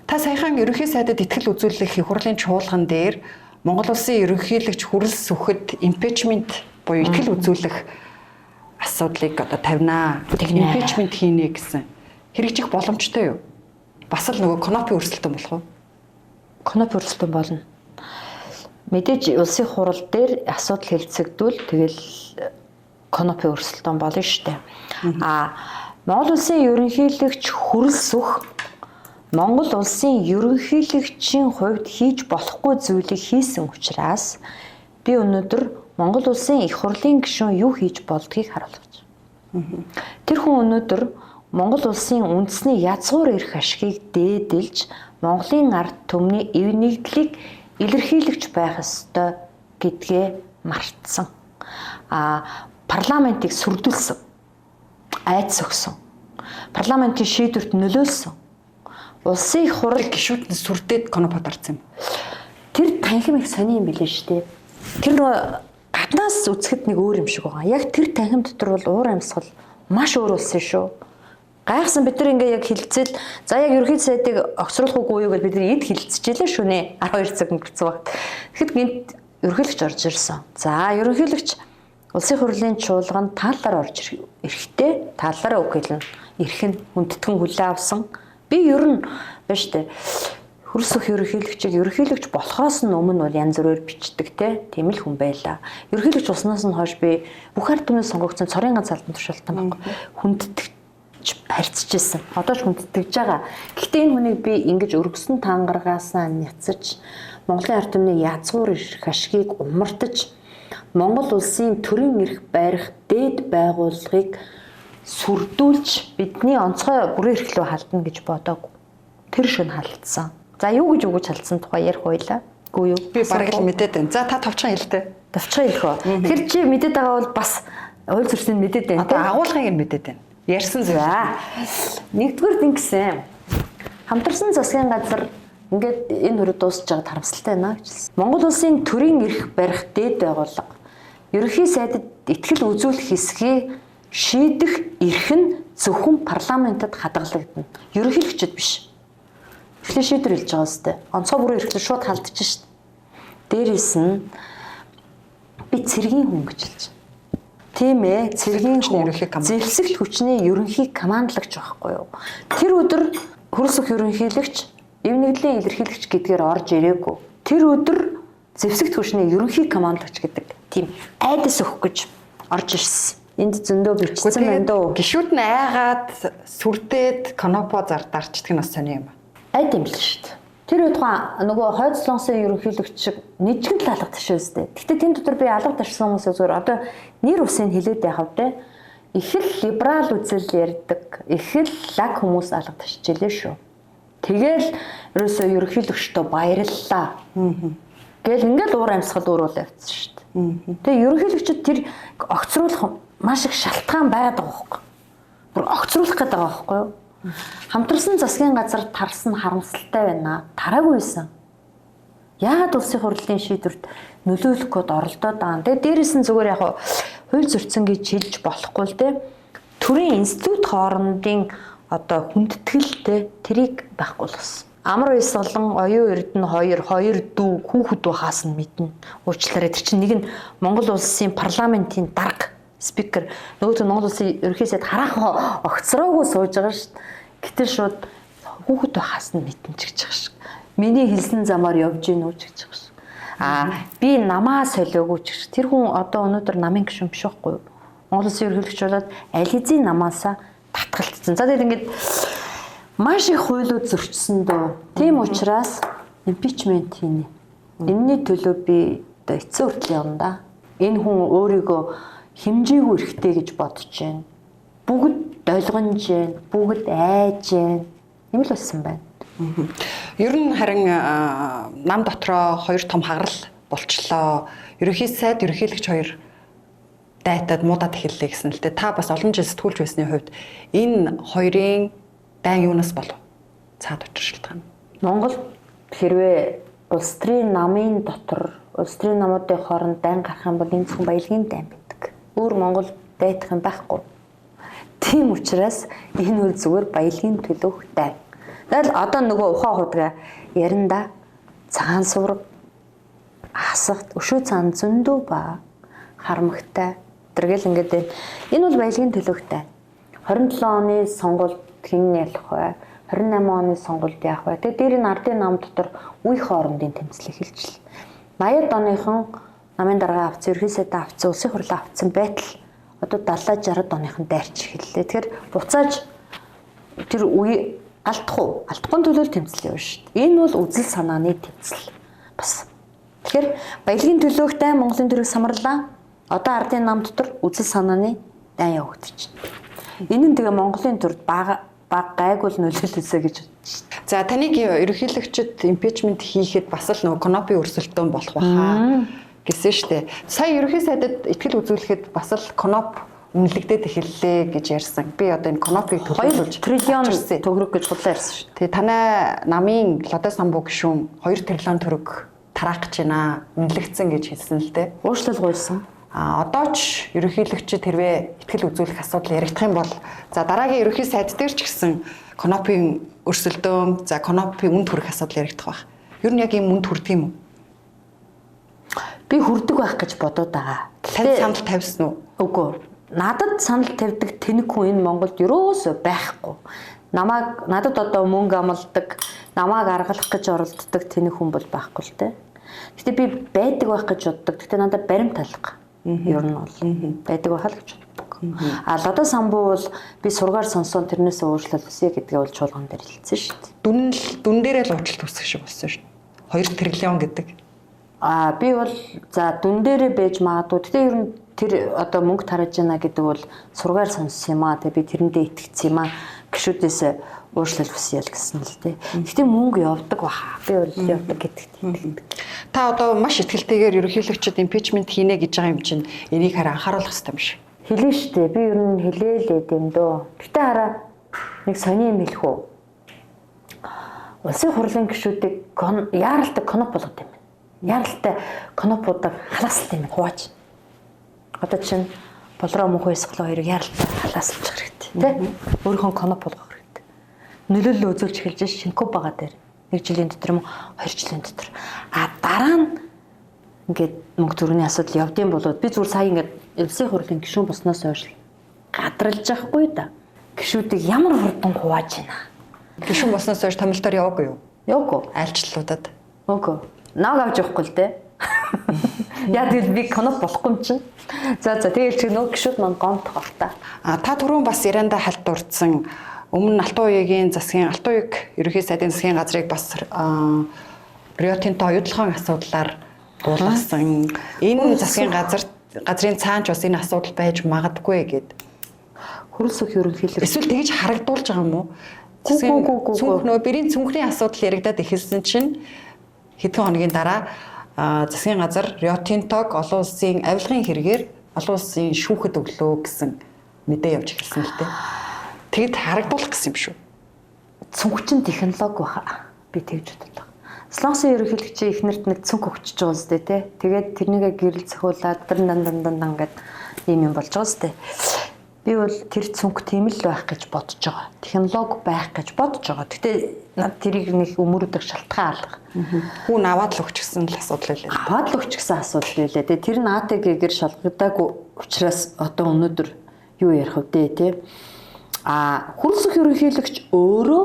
[SPEAKER 2] Та саяхан ерөнхий сайдад итгэл үзүүлэх их хурлын чуулган дээр Монгол улсын ерөнхийлөгч хүрэл сүхэд импичмент буюу итгэл үзүүлэх асуудлыг одоо тавина. Импичмент хийнэ гэсэн. Хэрэгжих боломжтой юу? Бас л нөгөө конопи өрсөлдөөн болох уу?
[SPEAKER 3] Коноп өрсөлдөөн болно. Мэдээж улсын хурал дээр асуудал хэлцэгдвэл тэгэл конопи өрсөлдөөн болно шүү дээ. А Монгол улсын ерөнхийлөгч хүрэл сүх Монгол улсын ерөнхийлөгчийн хувьд хийж болохгүй зүйлийг хийсэн учраас би өнөөдөр Монгол улсын их хурлын гишүүн юу хийж болдгийг харуулж байна. Тэр хүн өнөөдөр Монгол улсын үндэсний язгуур эрх ашигыг дээдэлж Монголын ард түмний эв нэгдлийг илэрхийлэгч байх ёстой гэдгээ мартсан. А парламентыг сүрдүүлсэн. Айдас өгсөн. Парламентын шийдвэрт нөлөөлсөн. Улсын их хурал
[SPEAKER 2] Гишүүд нь сүрдээд конопод орсон юм.
[SPEAKER 3] Тэр танхим их сони юм билээ шүү дээ. Тэр нөгөө гаднаас үзэхэд нэг өөр юм шиг байгаа. Яг тэр танхим дотор бол уур амьсгал маш өөр болсон шүү. Гайхсан бид нар ингээ яг хилцэл за яг ерөнхий сайдыг огцруулах уугүй юу гэж бид нар эд хилцчихлээ шүү нэ. 12 цаг өнгөрцөн багт. Тэгэхэд гинт ерөнхийлөгч орж ирсэн. За ерөнхийлөгч улсын хурлын чуулганд тааллаар орж ирэхдээ тааллаараа үг хэлнэ. Эрх нь хүндэтгэн хүлээ авсан. Би ер нь байна штэ. Хөрсөх ерөнхийлөгчийг ерөнхийлөгч болохоос нь өмнө бол янз бүрээр бичдэг те. Тийм л хүн байлаа. Ерөнхийлөгч болсноос нь хойш би бүх ард түмний сонгогдсон цорын ганц албан тушаалтан байхгүй. Хүндэтгэж харьцаж ирсэн. Одоо ч хүндэтгэж байгаа. Гэхдээ энэ хүнийг би ингэж өргөсөн тангаргаасаа няцаж Монголын ард түмний язгуур эрх ашигыг умартаж Монгол улсын төрийн эрх барих дээд байгууллагыг сүрдүүлж бидний онцгой бүрэн эрхлөө халдна гэж бодоагүй. Тэр шөнө халдсан. За юу гэж үгэж халдсан тухай ярих байлаа. Үгүй юу?
[SPEAKER 2] Би бараг л мэдээд байна. За та товчхон хэлтэй.
[SPEAKER 3] Товчхон хэлэх үү? Тэр чи мэдээд байгаа бол бас хууль зөрчлийн мэдээд байна.
[SPEAKER 2] Одоо агуулгыг нь мэдээд байна. Ярьсан зүйл.
[SPEAKER 3] За. Нэгдүгээр ингэсэн. Хамтарсан засгийн газар ингээд энэ хүрээ дуусч байгаад харамсалтай байна гэж хэлсэн. Монгол улсын төрийн эрх барих дээд байгууллага ерөнхий сайдад итгэл үзүүлэх хэсгийг шийдэх эрх нь зөвхөн парламентод хадгалагдана. Ерөнхийлөгчд биш. Эрхлэн шийдвэр хэлж байгаа үстэй. Онцгой бүрэн эрхлэн шууд халдчих шít. Дээрээс нь би цэргийн хүн гэж хэлж байна. Тийм ээ, цэргийн хүн
[SPEAKER 2] ерөнхий команд.
[SPEAKER 3] Зэвсэгт хүчний ерөнхий командлагч байхгүй юу? Тэр өдөр хөрсөх ерөнхийлөгч, эв нэгдлийн илэрхийлэгч гэдгээр орж ирээгүй. Тэр өдөр зэвсэгт хүчний ерөнхий командлагч гэдэг тийм айдас өгөх гэж орж ирсэн. Энд зөндөө бичсэн байна дөө.
[SPEAKER 2] Гишүүд нь айгаад сүрдээд конопо зардарчдаг нь бас сони юм.
[SPEAKER 3] Айд юм л шүү дээ. Тэр үед нөгөө хойд солонгосын ерөнхийлөгч шиг нэгжгэн л алга ташаа үстэй. Гэхдээ тэн дотор би алга ташсан хүмүүсээ зүгээр одоо нэр усыг хэлээд яхав те. Их л либерал үзэл ярьдаг, их л лаг хүмүүс алга ташчихлээ шүү. Тэгэл ерөөсөө ерөнхийлөгчдөө баярлалаа. Гэл ингээл уур амьсгал өөр бол явцсан шүү дээ. Тэгээ ерөнхийлөгчд тэр огцруулах маш их шалтгаан байгаад байгаа байхгүй. Бүр огцруулах гэдэг байгаа байхгүй юу? Хамтарсан засгийн газар тарсан харамсалтай байна. Тараагүй байсан. Яагаад улсын хурлын шийдвэрт нөлөөлөх гээд оролдоод байгаа юм. Тэгээ дээрээс нь зүгээр яг Хууль зөрчсөн гэж хэлж болохгүй л дээ. Төрийн институт хоорондын одоо хүндэтгэл те тэрийг байхгүй болгосон. Амар Баясгалан, Оюун Эрдэнэ хоёр дүү хүүхэд байхаас нь мэднэ. Уучлаарай, тэр чинь нэг нь Монгол улсын парламентын дарга спикер, нөгөөх нь Монгол улсын ерөнхий сайд хараахан огцроогүй сууж байгаа шүү дээ. Гэтэл шууд хүүхэд байхаас нь мэднэ ч гэж байгаа шиг. Миний хэлсэн замаар явж гин үү ч гэж байгаа шиг. Аа би намаа солиогүй ч гэж. Тэр хүн одоо өнөөдөр намын гишүүн биш байхгүй юу? Монгол улсын ерөнхийлөгч болоод аль хэзээ намаасаа татгалцсан. За тэгээд ингээд маш их хуулиуд зөрчсөн дөө. Тийм учраас импичмент хийнэ. Энэний төлөө би одоо эцсийн хүртэл явна да. Энэ хүн өөрийгөө хэмжээгүй эрхтэй гэж бодож байна. Бүгд долгонж байна, бүгд айж байна. Юм л болсон байна.
[SPEAKER 2] Ер нь харин нам дотроо хоёр том хагарал болчлоо. Ерөнхий сайд, ерөнхийлөгч хоёр дайтад муудаад эхэллээ гэсэн л дээ. Та бас олон жил сэтгүүлж байсны хувьд энэ хоёрын дайн юунаас болов? Цаад учир шалтгаан.
[SPEAKER 3] Монгол хэрвээ улс төрийн намын дотор улс төрийн намуудын хооронд дайн гарах юм бол энэ зөвхөн баялагын дайн байдаг. Өөр Монгол дайтах юм байхгүй. Тийм учраас энэ үл зүгээр баялагын төлөөх дайн. Тэгэл одоо нөгөө ухаан худгаа ярина да. Цагаан сураг хасахт өшөө цаан зөндөө ба харамгтай. Тэргээл ингээд байна. Энэ бол баялагын төлөөх дайн. 27 оны сонгуульд хэн ялах вэ? 28 оны сонгуульд яах вэ? Тэгээ дээр нь ардын нам дотор үе хоорондын тэмцэл эхэлжил. 80-ад оныхон намын дарга авцсан, ерхий сайдаа авцсан, улсын хурлаа авцсан байтал одоо 70 60-ад оныхон дайрч эхэллээ. Тэгэхээр буцааж тэр үе алдах уу? Алдахгүй төлөө тэмцэл явна шүү дээ. Энэ бол үзэл санааны тэмцэл. Бас. Тэгэхээр баялагын төлөөх дайн Монголын төрийг самарлаа. Одоо ардын нам дотор үзэл санааны дайн явагдчихна. Энэ нь тэгээ Монголын төрд бага гайгүй нөлөөлөөсэй гэж бодож шүү дээ.
[SPEAKER 2] За таныг ерөнхийлөгчд импичмент хийхэд бас л нөгөө Конопын өрсөлдөөн болох байхаа гэсэн шүү дээ. Сая ерөнхий сайдад итгэл үзүүлэхэд бас л Коноп үнэлэгдээд эхэллээ гэж ярьсан. Би одоо энэ Конопыг төлөөлүүлж
[SPEAKER 3] 2 триллион төгрөг гэж худлаа ярьсан шүү дээ.
[SPEAKER 2] Тэгээ танай намын Лодой самбуу гишүүн 2 триллион төгрөг тараах гэж байна. Үнэлэгдсэн гэж хэлсэн л дээ.
[SPEAKER 3] Уучлал гуйсан.
[SPEAKER 2] А одоо ч ерөнхийлөгчд хэрвээ итгэл үзүүлэх асуудал яригдах юм бол за дараагийн ерөнхий сайд дээр ч гэсэн Конопын өрсөлдөөн, за Конопын үнд хүрэх асуудал яригдах байх. Ер нь яг ийм үнд хүрдэг юм уу?
[SPEAKER 3] Би хүрдэг байх гэж бодоод байгаа.
[SPEAKER 2] Танд санал тавьсан уу?
[SPEAKER 3] Үгүй. Надад санал тавьдаг тэнэг хүн энэ Монголд ерөөсөө байхгүй. Намайг надад одоо мөнгө амладаг, намайг аргалах гэж оролддог тэнэг хүн бол байхгүй л дээ. Гэтэ би байдаг байх гэж боддог. Гэтэ надад баримт алга. Ер нь бол байдаг байх л гэж боддог. А Лодой самбуу бол би сургаар сонсон тэрнээс уучлал хүсье гэдгээ бол чуулган дээр хэлсэн шүү дээ.
[SPEAKER 2] Дүн дээрээ л уучлалт хүсэх шиг болсон шүү дээ. 2 триллион гэдэг.
[SPEAKER 3] А би бол за дүн дээрээ байж магадгүй. Гэтэ ер нь тэр одоо мөнгө тарааж байна гэдэг бол сургаар сонссон юм аа. Тэ би тэрэндээ итгэцсэн юм аа. Гişүүдээс уучлал хүсье л гэсэн л дээ. Гэтэ мөнгө явдаг баха. Би бол явдаг гэдэгт итгэдэг.
[SPEAKER 2] Та одоо маш итгэлтэйгээр ерөнхийлөгчд импичмент хийнэ гэж байгаа юм чинь энийг хараа анхааруулах хэрэгтэй юм шиг.
[SPEAKER 3] Хэлээ штэ. Би ер нь хэлээлээд юм дөө. Гэтэ хараа нэг сони юм хэлэх үү? Улсын хурлын гишүүдийг яаралтай коноп болгод юм байна. Яаралтай конопуудыг халааслт юм байна. Хувааж. Одоо чинь Болроо мөнхөө Баясгалан хоёрыг яаралтай халааслах хэрэгтэй тий. Өөрийнхөө коноп болгох хэрэгтэй. Нөлөөлөл үзүүлж эхэлж шинкү байгаа дээр 1 жилийн дотор юм уу 2 жилийн дотор. А дараа нь ингээд мөнгө төгрөгийн асуудал явдсан болоод би зүгээр сая ингээд улсын хурлын гишүүн болсноос хойш гадралж байхгүй да. Гишүүдийг ямар хурдан хувааж байна.
[SPEAKER 2] Гишүүн болсноос хойш томилтоор яваагүй юу?
[SPEAKER 3] Яваагүй.
[SPEAKER 2] Айлчлалуудад.
[SPEAKER 3] Үгүй. Наг авч явахгүй л дээ. Яа тэгвэл би коноп болохгүй юм чинь. За тэгэл чи нөө гişүүд маань гомдох бах та.
[SPEAKER 2] А та түрүүн бас яриандаа хальт дурдсан өмнө нь Алтан уягийн засгийн Алтан уяг ерөнхий сайдын засгийн газрыг бас Рио Тинто оюутлогын асуудлаар буулгасан. Энэ засгийн газрын цаанч бас энэ асуудал байж магадгүй гэд.
[SPEAKER 3] Хөрөлсөх ерөнхийлөгч
[SPEAKER 2] эсвэл тэгж харагдуулж байгаа юм уу?
[SPEAKER 3] Үгүй.
[SPEAKER 2] Нөө бэрийн цүнхний асуудал яригадад эхэлсэн чинь хэдхэн хоногийн дараа засгийн газар Рио Тинтог олон улсын авилгын хэрэгээр олон улсын шүүхэд өглөө гэсэн мэдээ явж эхэлсэн л дээ. Тэгэд харагдуулах гэсэн юм шүү.
[SPEAKER 3] Цүнхчин технологи баха. Би тэгж боддог. Солонгосын ерөнхийлөгчийн эхнэрт нэг цүнх өгчөж байгаа үстэй те. Тэгээд тэрнийгээ гэрэл зохиулаад дан дан дан дан дан гэд Ийм юм болж байгаа сте. Би бол тэр цүнх тийм л байх гэж бодож байгаа. Технологи байх гэж бодож байгаа. Гэтэ над тэрийг нэг өмөрөдөх шалтгаан алга.
[SPEAKER 2] Хүн аваад л өгчихсэн л асуудал байлээ.
[SPEAKER 3] Аваад л өгчихсэн асуудал байлээ. Тэгээ тэр нь АТГ-гээр шалгагдаагүй учраас одоо өнөөдөр юу ярих вэ те? А хөрөлсөх ерөнхийлөгч өөрөө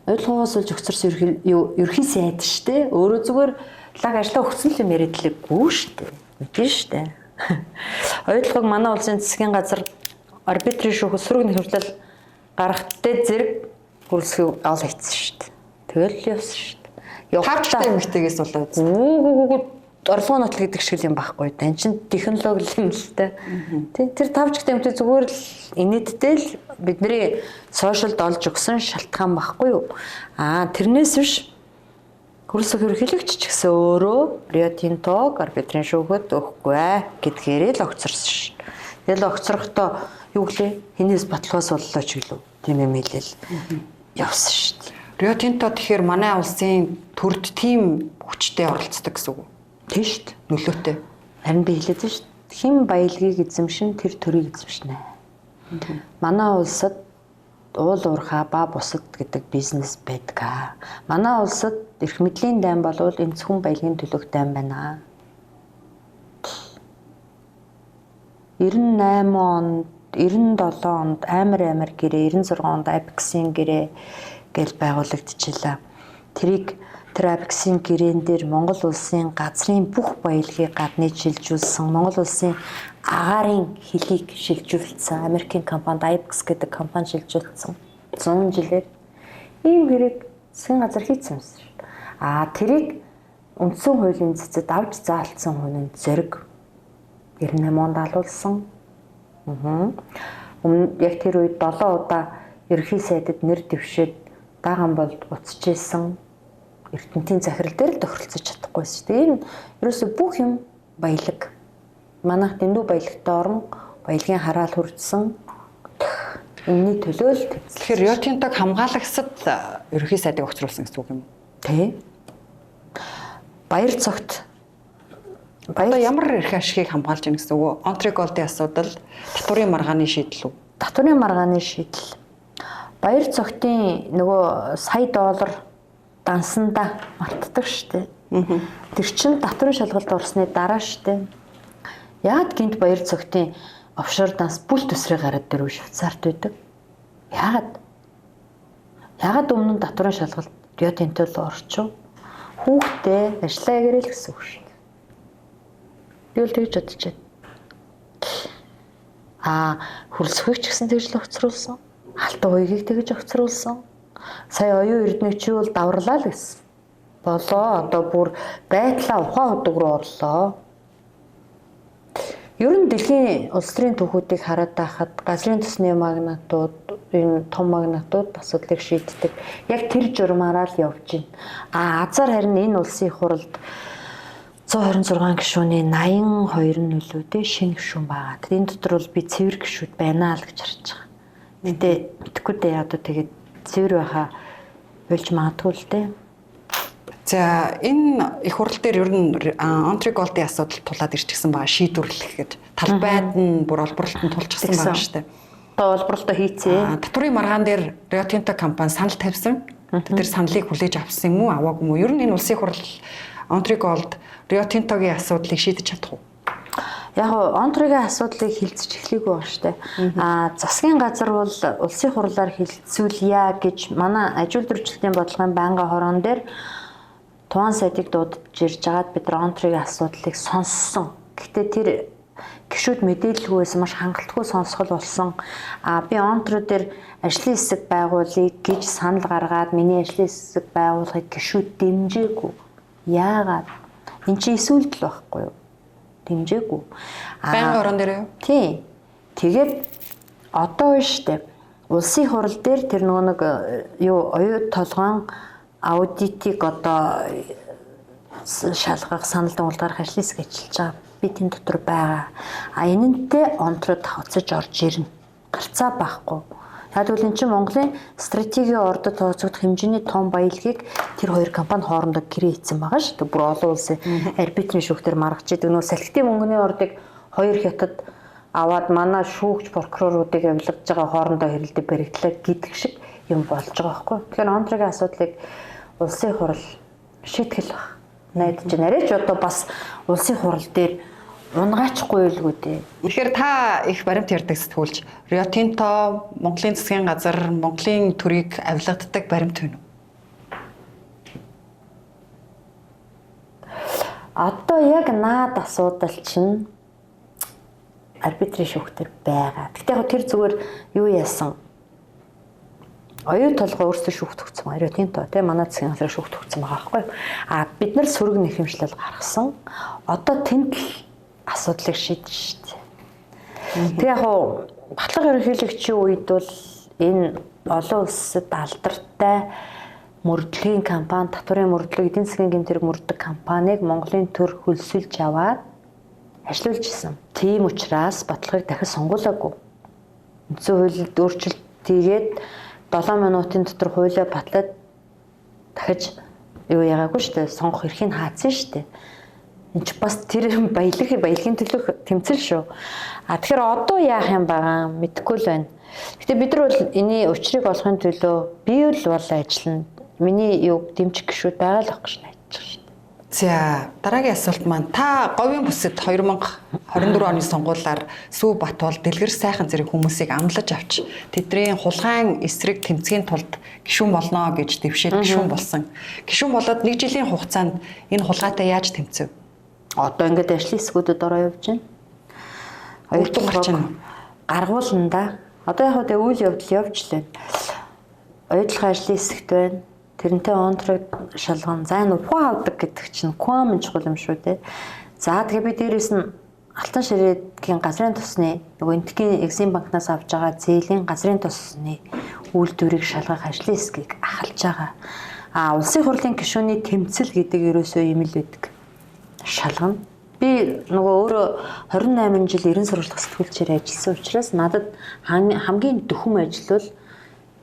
[SPEAKER 3] ойлгоогоос олж өгцөрсөн ерөнхий сайд штэ. Өөрөө зүгээр лаг ажиллаа өгсөн л юм яриад лээгүй штэ. Мэдэн штэ. Ойлгог манай улсын засгийн газар арбитрийн шүүх сөрөг нэвтрэл гаргахтай зэрэг хөрөлсөхийг ол хийсэн шүү дээ. Тэгэл явсан шүү дээ.
[SPEAKER 2] Тавчтай эмэгтэйгээс болоод.
[SPEAKER 3] Үгүй орлогын нотол гэдэг шиг юм байхгүй. Тан чин технологи юм л та. Тэ тэр тавчтай эмэгтэй зүгээр л инээдтэй л бидний сошиалд олж өгсөн шалтгаан байхгүй юу? Аа тэрнээс биш хөрөлсөх ерөнхийлөгч ч гэсэн өөрөө Рио Тинтог арбитрийн шүүхэд өгөхгүй гэдгээрээ л огцорсон шин. Тэгэл огцрохдоо юу гэлээ? Хинээс баталгаас боллоо ч гэлүү. Тийм юм хэлэл явсан шүү дээ.
[SPEAKER 2] Рио Тинто тэгэхээр манай улсын төрд тийм хүчтэй оролцдог гэсэн үг үү?
[SPEAKER 3] Тийм шүү дээ.
[SPEAKER 2] Нөлөөтэй.
[SPEAKER 3] Харин би хэлээд шүү дээ. Хэн баялагийг эзэмшин тэр төрийг эзэмшнэ. Манай улсад уул уурхай ба бусад гэдэг бизнес байдаг. Манай улсад эрх мэдлийн дайн болвол энэцхэн баялагын төлөх дайн байна. 98 онд, 97 онд амар гэрээ, 96 онд Apex-ийн гэрээ гэж байгуулагдчихлаа. Тэрийг тэр Apex-ийн гэрээн дээр Монгол улсын газрын бүх баялагийг гадны шилжүүлсэн, Монгол улсын агаарын хилийг шилжүүлсэн, Америкийн компанид Apex гэдэг компани шилжүүлсэн. 100 жилээр ийм гэрээг засгийн газар хийсэн юм шүү. Аа тэрийг үндсэн хуулийн цэцэд авч заалтсан хүн зориг 98 онд алуулсан. Өмнө яг тэр үед 7 удаа ерөнхий сайдад нэр дэвшээд даган болд буцаж исэн. Эрдэнтийн захирал дээр л тохиролцож чадахгүй шүү дээ. Энэ ерөөсө бүх юм баялаг. Манайх дэндүү баялагтай орон баялагын хараал хүртсэн. Энэний төлөө л
[SPEAKER 2] тэгэхээр Рио Тинтог хамгаалагсад ерөнхий сайдыг огцруулсан гэсэн үг юм уу?
[SPEAKER 3] Тий. Баяр цогт.
[SPEAKER 2] Одоо ямар эрх ашигыг хамгаалж байна гэсэн үг үү? Онтри Голдын асуудал, татварын маргааны шийдэл үү?
[SPEAKER 3] Татварын маргааны шийдэл. Баяр цогтын нөгөө сая доллар дансандаа мартдаг штэ. Тэр чин татварын шалгалт орсны дараа штэ. Яагаад гинт баяр цогтын офшор данс бүл төсрийг гараад дөрөв Швейцарт байдаг? Яагаад? Яагаад өмнө нь татварын шалгалт Рио Тинтол орчив? Хүүхдээ ажиллаа гэрэл гэсэн үг шүү дээ. Би бол тэгж бодож байна. Аа хөрөлсөхийг ч гэсэн тэгж л огцруулсан. Алтан уйгийг тэгж огцруулсан. Сая оюун эрдэнэ чи бол даварлаа л гэсэн. Болоо одоо бүр байтлаа ухаан худаг руу орлоо. Ер нь дэлхийн улс төрийн түүхүүдийг хараад байхад газрын төсний магнатууд, энэ том магнатууд асуудлыг шийддэг. Яг тэр журмаараа л явж байна. А азар харин энэ улсын их хурлд 126 гишүүний 82 нөлөөтэй шинэ гишүүн байгаа. Энэ дотор бол би цэвэр гишүүд байна л гэж харж байгаа. Гэтэ мэдэхгүй дээ одоо тэгээд цэвэр байхаа болж магадгүй л дээ.
[SPEAKER 2] За энэ их хурал дээр ер нь Онтри Голдын асуудал тулаад ирчихсэн байгаа, шийдвэрлэх гэж. Талбайд нь бүр олборлолт нь тулчихсан байгаа шүү дээ.
[SPEAKER 3] Одоо олборлолтоо хийцээ.
[SPEAKER 2] Татварын маргаан дээр Рио Тинто компани санал тавьсан. Тэр саналыг хүлээж авсан юм уу, аваагүй юм уу? Ер нь энэ улсын хурал Онтри Голд Рио Тинтогийн асуудлыг шийдэж чадах уу?
[SPEAKER 3] Яг Онтригийн асуудлыг хилцэж эхлэегүй байна шүү дээ. Аа засгийн газар бол улсын хурлаар хилцүүлье гэж манай ажил төрчлөлтийн бодлогын байнгын хороон дээр Туан сайдыг дуудаж ирж байгаад бид нар Онтригийн асуудлыг сонссон. Гэхдээ тэр гишүүд мэдээлэлгүй байсан, маш хангалтгүй сонсгол болсон. А би Онтро дээр ажлын хэсэг байгуулъя гэж санал гаргаад миний ажлын хэсэг байгуулахыг гишүүд дэмжээгүй. Яагаад? Энд чинь эсүүлдэл байхгүй юу? Дэмжээгүй.
[SPEAKER 2] Байнгын орон дээр юу?
[SPEAKER 3] Тийм. Тэгээд одоо байна штэ. Улсын хурал дээр тэр нөгөө нэг юу оюу толгоон аудитыг одоо шалгах, санал дүгнэлт гаргах ажлын хэсэг ажиллаж байгаа. Би тэн дотор байгаа. А энэнтэй Онтро тавцаж орж ирнэ. Гарцаа байхгүй. Яг л эн чинь Монголын стратегийн ордод тооцогдох хэмжээний том баялагийг тэр хоёр компани хоорондоо гэрээ хийсэн байгаа шүү дээ. Бүр олон улсын арбитрийн шүүхтэр маргаж идэг. Нөө салхитын мөнгөний ордыг Хоёр хятад аваад манай шүүгч прокуроруудыг авилгаж байгаа хоорондоо хэрэлдэж баригдлаа гэдэг шиг юм болж байгаа байхгүй. Тэгэхээр Онтрогийн асуудлыг улсын хурал шийтгэл баг. Найдаж байна. Арай ч одоо бас улсын хурал дээр унгаачихгүй байлгүй дээ.
[SPEAKER 2] Тэгэхээр та их баримт ярьдаг сэтгүүлч Рио Тинто Монголын засгийн газар Монголын төрийг авилгаддаг баримт байна уу?
[SPEAKER 3] Одоо яг наад асуудал чинь арбитрийн шүүхтэр байгаа. Гэтэ яг тэр зүгээр юу яасан? Оюун толгой өөрсдөө шүүхт өгсөн. Рио Тинто тий манай засгийн газрыг шүүхт өгсөн байгаа байхгүй юу? А бид нар сөрөг нэхэмжлэл гаргасан. Одоо тэнд л асуудлыг шийдэж шít. Тэг яг хуу батлага ерөнхийлөгчийн үед бол энэ олон улсад алдартай мөрдлөгийн компани, татварын мөрдлөг, эдийн засгийн гэмт хэрэг мөрддөг компанийг Монголын төр хөлсөлж аваад ажилуулж исэн. Тийм учраас батлагыг дахиж сонгуулаагүй. Үндсэн хуульд өөрчлөлт хийгээд 7 минутын дотор хуулиа батлаад дахиж юу ягаагүй шүү дээ. Сонгох эрхийг хаацсан шүү дээ. Энд ч бас тэр баялагын төлөх тэмцэл шүү. А тэгэхээр одоо яах юм байгаа мэдэхгүй л байна. Гэтэ бид нар бол энэний учрыг олохын төлөө би л бол ажиллана. Миний юу дэмжих гişүүд байгаа л ах гэж найдаж байгаа шүү.
[SPEAKER 2] За дараагийн асуулт маань та говийн бүсэд 2024 оны сонгуулиар Сүү Батуул дэлгэр сайхан зэрэг хүмүүсийг амлаж авч тэдний хулгайн эсрэг тэмцгийн тулд гишүүн болно гэж дэвшээд гишүүн болсон. Гишүүн болоод нэг жилийн хугацаанд энэ хулгайтай яаж тэмцэв?
[SPEAKER 3] Одоо ингээд ажлын хэсгүүдэд ороо явж байна.
[SPEAKER 2] Үр дүн гарч байна.
[SPEAKER 3] Гаргуулна да. Одоо яг хөө үйл явдал явж лээ. Оюутлахын ажлын хэсэгт байна. Тэрнтэй онтрог шалган. За энэ ухаан авдаг гэдэг чинь квам чухал юм шүү дээ. За тэгээ би дээрэс нь алтан ширээгийн газрын тусны нөгөө энтхийн Exim банкнаас авч байгаа зээлийн газрын тусны үйлдвэрийг шалгах ажлын хэсгийг ахалж байгаа. А улсын хурлын гишүүний тэмцэл гэдэг ерөөсөө юм л байдаг. Шалгана. Би нөгөө өөрөө 28 жил 90 сурвалжлах сэтгүүлчээр ажилласан учраас надад хамгийн дөхөм ажил бол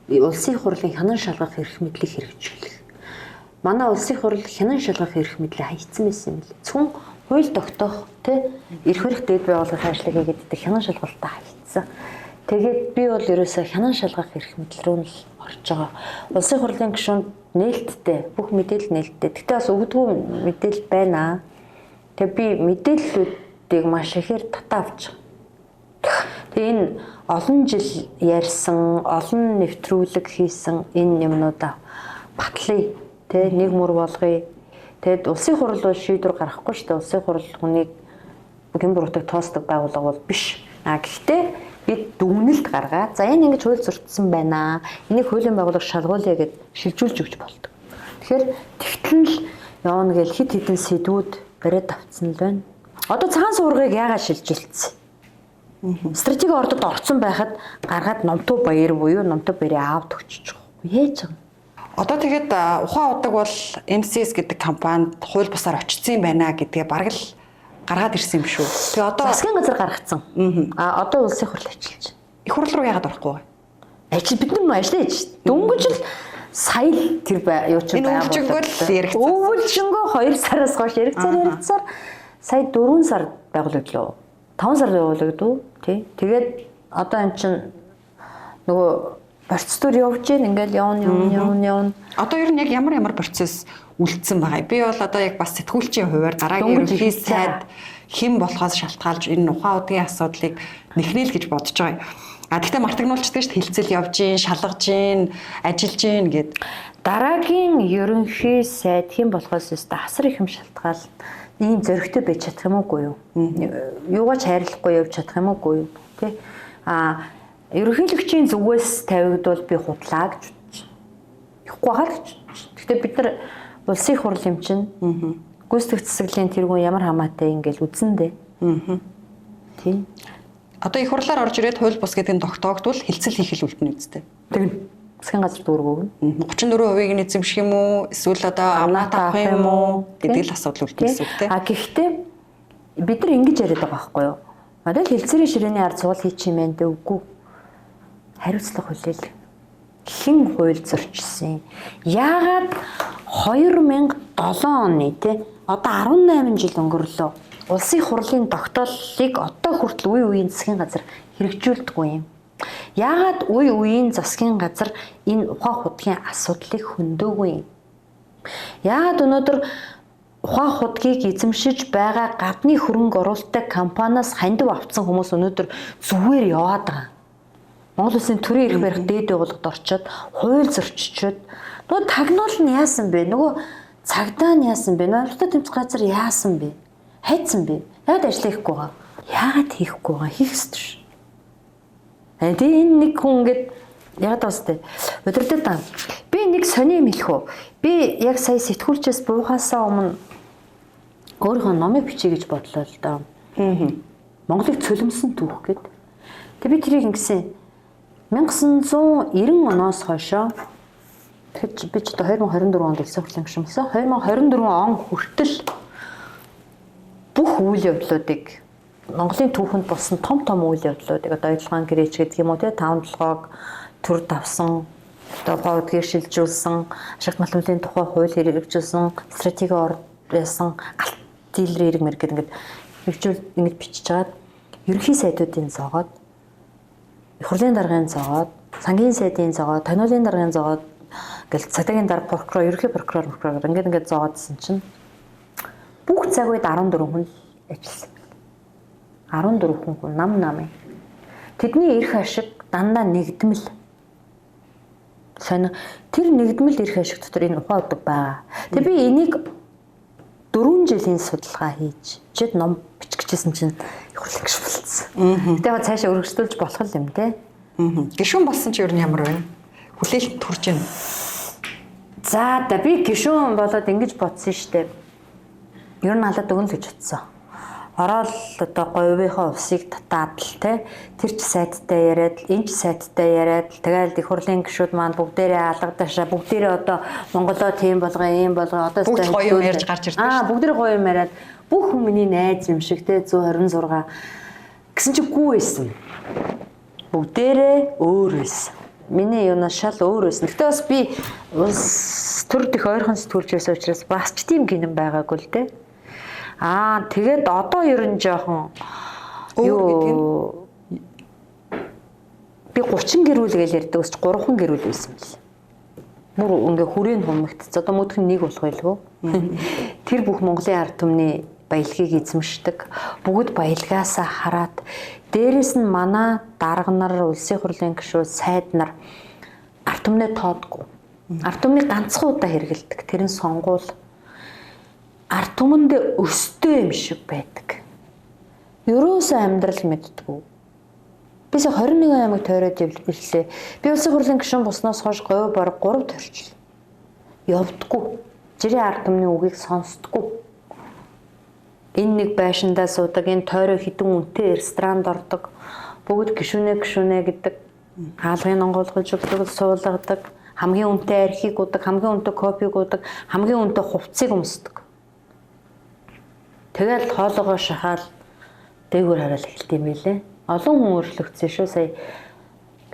[SPEAKER 3] улсын хурлын хянан шалгах эрх мэдлийг хэрэгжүүлэх. Манай улсын хурал хянан шалгах эрх мэдлээ хайцсан байсан юм л. Зөвхөн хууль тогтоох тий эрх барих дэд байгууллагын ажлыг хийгээд идэх хянан шалгалтаа хайцсан. Тэгээд би бол ерөөсөө хянан шалгах эрх мэдэл рүү л орж байгаа. Улсын хурлын гишүүнд нээлттэй, бүх мэдээлэл нээлттэй. Гэтэ бас өгдөггүй мэдээлэл байна. Тэгээ би мэдээллүүдийг маш ихээр татаа авч байгаа. Тэгээ энэ олон жил ярьсан, олон нэвтрүүлэг хийсэн энэ юмнуудаа батлая, тэ нэг мөр болгоё. Тэгэд улсын хурал бол шийдвэр гаргахгүй шүү дээ. Улсын хурал хүнийг гэм буруутай тоосдог байгууллага бол биш. А гэхдээ бид дүгнэлт гаргаад за энэ ингэж хууль зөрчсөн байна. Энийг хуулийн байгууллага шалгуулъя гэд шилжүүлж өгч болдог. Тэгэхээр тэгтэл нь л явна гэл хит хитэн сэдвүүд бариад авцсан л байна. Одоо цагаан суургыг яагаад шилжүүлсэн? Стратеги ордод орцсон байхад гаргаад Номтуу баяр буюу Номтуу баярын аав төгчөж байгаа. Яаж юм?
[SPEAKER 2] Одоо тэгэхэд ухаан удаг бол MCS гэдэг компанид хууль бусаар очсон юм байна гэдгээ бараг л гаргаад ирсэн юм шүү. Тэгээ одоо
[SPEAKER 3] засгийн газар гаргацсан. А одоо улсын хурал ажиллаж байна.
[SPEAKER 2] Их хурал руу яагаад орохгүй вэ?
[SPEAKER 3] Ажил бид нар ажиллаж байж. Дөнгөж л сая л тэр юу ч
[SPEAKER 2] байгуулагдсан. Өвлжөнгөө л яригдсан.
[SPEAKER 3] Өвлжөнгөө 2 сараас хойш яригдсаар сая 4 сар байгуулагдлаа. 5 сар байгуулагдав тий. Тэгээд одоо эн чинь нөгөө процедур явж гин ингээл явна.
[SPEAKER 2] Одоо ер нь яг ямар процесс үлдсэн байгаа. Би бол одоо яг бас сэтгүүлчийн хувиар дараагийн ерөнхий сайд хэн болохоос шалтгаалж энэ ухаан удгийн асуудлыг нэхнэ л гэж бодож байгаа юм. А тэгтээ мартагнуулчдаг шүү дээ. Хилцэл явж гин, шалгаж гин, ажиллаж гин гэд.
[SPEAKER 3] Дараагийн ерөнхий сайд хэн болохоос өстө асар их юм шалтгаал ийм зөрөгтэй байж чадах юм уугүй юу? Юугаач хайрлахгүй явж чадах юм уугүй юу? Тэ? А ерөнхийлөгчийн зүгээс тавигдвал би худлаа гэж бодож. Ихгүй хаа гэж. Гэхдээ бид нар улсын хурал юм чинь гүйцэтгэх засаглалын тэргүүн ямар хамаатай ингээл үзэн дээ. Тийм.
[SPEAKER 2] Одоо их хурлаар орж ирээд хууль бус гэдэг нь тогтоогдвол хилцэл хийх л үлдэнэ үстэй.
[SPEAKER 3] Тэгнь. Засгийн газар дүүргөв.
[SPEAKER 2] 34%-ийг нь эзэмших юм уу? Эсвэл одоо амнаа авах юм уу гэдэг л асуудал үлдэнэ гэсэн үг тийм.
[SPEAKER 3] А гэхдээ бид нар ингэж яриад байгаа байхгүй юу? Модель хилцээрийн ширээний ард сугал хийчих юм байна дээ үгүй. Хариуцлага хүлээл. Хэн хууль зөрчилсөн? Яагаад 2007 оны тий одоо 18 жил өнгөрлөө. Улсын хурлын тогтооллыг одоо хүртэл үе үеийн засгийн газар хэрэгжүүлдэггүй юм. Яагаад үе үеийн засгийн газар энэ ухаан худгийн асуудлыг хөндөөгүй юм? Яагаад өнөөдөр ухаан худгийг эзэмшиж байгаа гадны хөрөнгө оруулалттай компаниас хандив авцсан хүмүүс өнөөдөр зүгээр яваад байгаа. Монгол улсын төрийн эрх барих дээд байгууллагад орчоод хууль зөрчичөөд нөгөө тагнуул нь яасан бэ? Нөгөө цагдаа нь яасан бэ? Ноёртой тэмцэх газар яасан бэ? Хайцсан бэ? Яагаад ажил хийхгүй байгаа? Яагаад хийхгүй байгаа? Хийх ёстой ш. Тэгээ энэ нэг хүн ингээд яагаад бас тэ удирдах таа. Би нэг сони юм хэлэх үү? Би яг сая сэтгүүлчээс буухаасаа өмнө өөрийнхөө номыг бичье гэж бодлоо л доо. Монголыг цөлмсөн түүх гэд. Тэгээ би тэрийг ингэсэн 1990 оноос хойшоо тэгэхээр би ч одоо 2024 онд улсын хурлын гишүүн болсон. 2024 он хүртэл бүх үйл явдлуудыг Монголын түүхэнд болсон том том үйл явдлуудыг одоо оюутлагын гэрээч гэдэг юм уу те таван толгойг төр давсан, одоо ухаан шилжүүлсэн, ашигт малмлын тухай хууль хэрэгжүүлсэн, стратеги яасан, галт дийлэр эрг мэрэг гэдэг ингээд хэрэгжүүл ингэж бичиж чаад ерөнхий сайдуудын зоогоод, их хурлын даргын зоогоод, сангийн сайдын зоогоод, таниулын даргын зоогоод гэл цагдаагийн дарга прокурор, ерөнхий прокурор ингээд зоогоодсэн чинь бүх цаг үед 14 хүн ажилласан. 14 хүн нам нам. Тэдний эрх ашиг дандаа нэгдмэл. Сонь тэр нэгдмэл эрх ашиг дотор энэ ухаан удаг байгаа. Тэгээ би энийг 4 жилийн судалгаа хийж чид ном бичих гэжсэн чинь их хурлын гишүүн болсон. Гэтэ яг цаашаа өргөжлүүлж болох юм те.
[SPEAKER 2] Гишүүн болсон чи ер нь ямар вэ? Хүлээлт төрж байна.
[SPEAKER 3] За да би гишүүн болоод ингэж бодсон штэ. Ер нь алаад өгнө л гэж бодсон. Ороод одоо говийнхоо усыг татаад л те тэр ч сайдтай яриад энэ ч сайдтай яриад тэгэл их хурлын гишүүд маань бүгдээрээ алгадаашаа бүгдээрээ одоо Монголоо тийм болгоо ийм болгоо одоо
[SPEAKER 2] бүгд гоё юм ярьж гарч ирдэг
[SPEAKER 3] шүү. Бүгдээрээ гоё юм яриад бүх хүн миний найз юм шиг те 126 гэсэн чи гүү байсан. Бүгдээрээ өөр байсан. Миний юунаас шал өөр байсан. Гэтэ бас би улс төрд их ойрхон сэтгүүлч байсан учраас бас ч тийм гинэн байгаагүй л те. Аа тэгээд одоо ер нь жоохон юу би 30 гэрүүл гэж ярьдаг ус 3 гэрүүл байсан бэл. Бүр ингээ хүрээнд хумигдц. Одоо мөдөх нь нэг болох байлгүй. Тэр бүх Монголын ард түмний баялагийг эзэмшдэг. Бүгд баялагаасаа хараад дээрэс нь манай дарга нар, улсын хурлын гишүүд, сайд нар ард түмнээ тоодгүй. Ард түмний ганцхан удаа хэрэгэлдэг. Тэр нь сонгуул. Ард түмэндээ өстэй юм шиг байдаг. Ерөөсөө амьдрал мэддэггүй. Би сая 21 аймаг тойроод ирлээ. Би улсын хурлын гишүүн болсноос хойш говь бараг 3 тойрчлаа. Явдггүй. Жирийн ард түмний үгийг сонсдоггүй. Энэ нэг байшиндаа суудаг, энэ тойроо хідэн үнэтэй ресторанд ордог. Бүгд гишүүнэ гишүүнэ гэдэг. Хаалгын онгойлгож өгдөг, суулгадаг. Хамгийн үнэтэй архийг удаг, хамгийн үнэтэй кофег удаг, хамгийн үнэтэй хувцсыг өмсдөг. Тэгэл хоолоогоо шахаал дээгүүр хараад эхэлт юм билээ. Олон хүн өөрчлөгдсөн шүү. Сая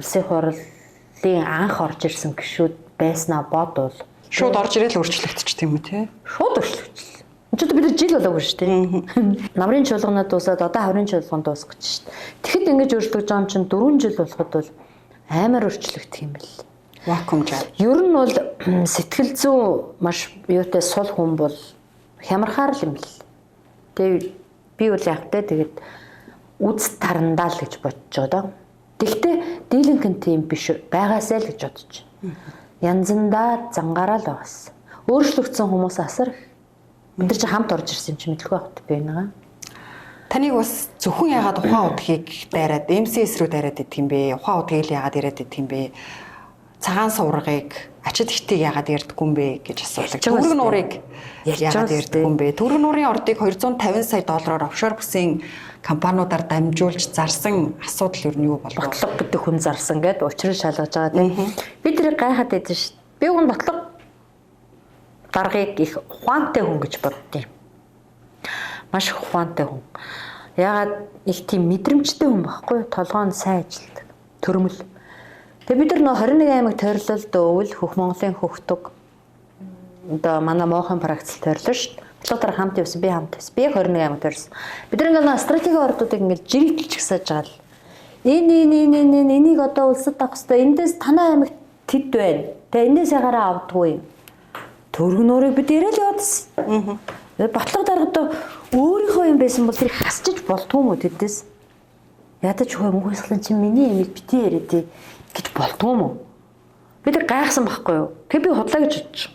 [SPEAKER 3] улсын хурлын анх орж ирсэн гишүүд байснаа бодвол
[SPEAKER 2] шууд орж ирээл өөрчлөгдчих юм уу те?
[SPEAKER 3] Шууд өөрчлөгдсөн. Энд ч бид нар жил болоогүй шүү дээ. Намрын чуулганаа дуусаад одоо хаврын чуулган дуусах гэж шүү дээ. Тэгэхэд ингэж өөрчлөгдөж байгаа юм чинь 4 жил болоход бол амар өөрчлөгдөх юм бэл.
[SPEAKER 2] Вакуум жаа.
[SPEAKER 3] Ер нь бол сэтгэл зүй маш юутай сул хүн бол хямрахаар л юм бэл. Тэгээ би бол яг тэ тэгээд үз тарандаа л гэж бодож байгаа доо. Тэгтээ дийлэнх нь тийм биш байгаасай л гэж бодож. Янзандаа зангаараа л байгаас. Өөрчлөгдсөн хүмүүс асар их. Бид нар чи хамт орж ирсэн юм чи мэдлгүй байх би нэга.
[SPEAKER 2] Таныг бас зөвхөн яагаад ухаан удгийг дайраад MCS рүү дайраад идэх юм бэ? Ухаан удгийг л яагаад яриад идэх юм бэ? Цагаан суврагыг ачид ихтийг яагаад ярьдаггүй юм бэ гэж асуулаа. Төгрөг нуурыг яагаад ярьдаггүй юм бэ? Төгрөг нуурын ордыг 250 сая доллараар офшор бүсийн компаниудаар дамжуулж зарсан асуудал ер нь юу болов?
[SPEAKER 3] Ботлого гэдэг хүн зарсан гэд учрыг шалгаж байгаа тийм. Би тэрийг гайхаад байсан шүү дээ. Би уг нь ботлого даргаыг их ухаантай хүн гэж боддیں۔ Маш их ухаантай хүн. Яагаад их тийм мэдрэмжтэй хүн байхгүй юу? Толгой нь сайн ажилдаг. Төрмөл. Тэгээ бид нар нөө 21 аймаг тойрлолд өвөл хөх Монголын хөхтөг Одоо манай Моохын пракцэл тойрлоо шүү дээ. Батлага дарга хамт явсан, би хамт явсан. Би яг 21 аймаг тойрсон. Бид нар ингээд стратегийн ордуудыг ингээд жирэгдэлж гисаж байгаа л. Энэ энийг одоо улсад авах хэрэгтэй. Эндээс танай аймагт тэд байна. Тэгээ эндээс ягараа авдаггүй юм. Төргөн нуурыг бид ирээл явуулсан. Батлага дарга одоо өөрийнхөө юм байсан бол тэр хасчиж болдгоо юм уу тэдээс? Ядаж хөө мөнх баясгалан чинь миний имийг бити яриад гэж болдгоо юм уу? Бид гайхсан байхгүй юу? Тэг би худлаа гэж бодчих.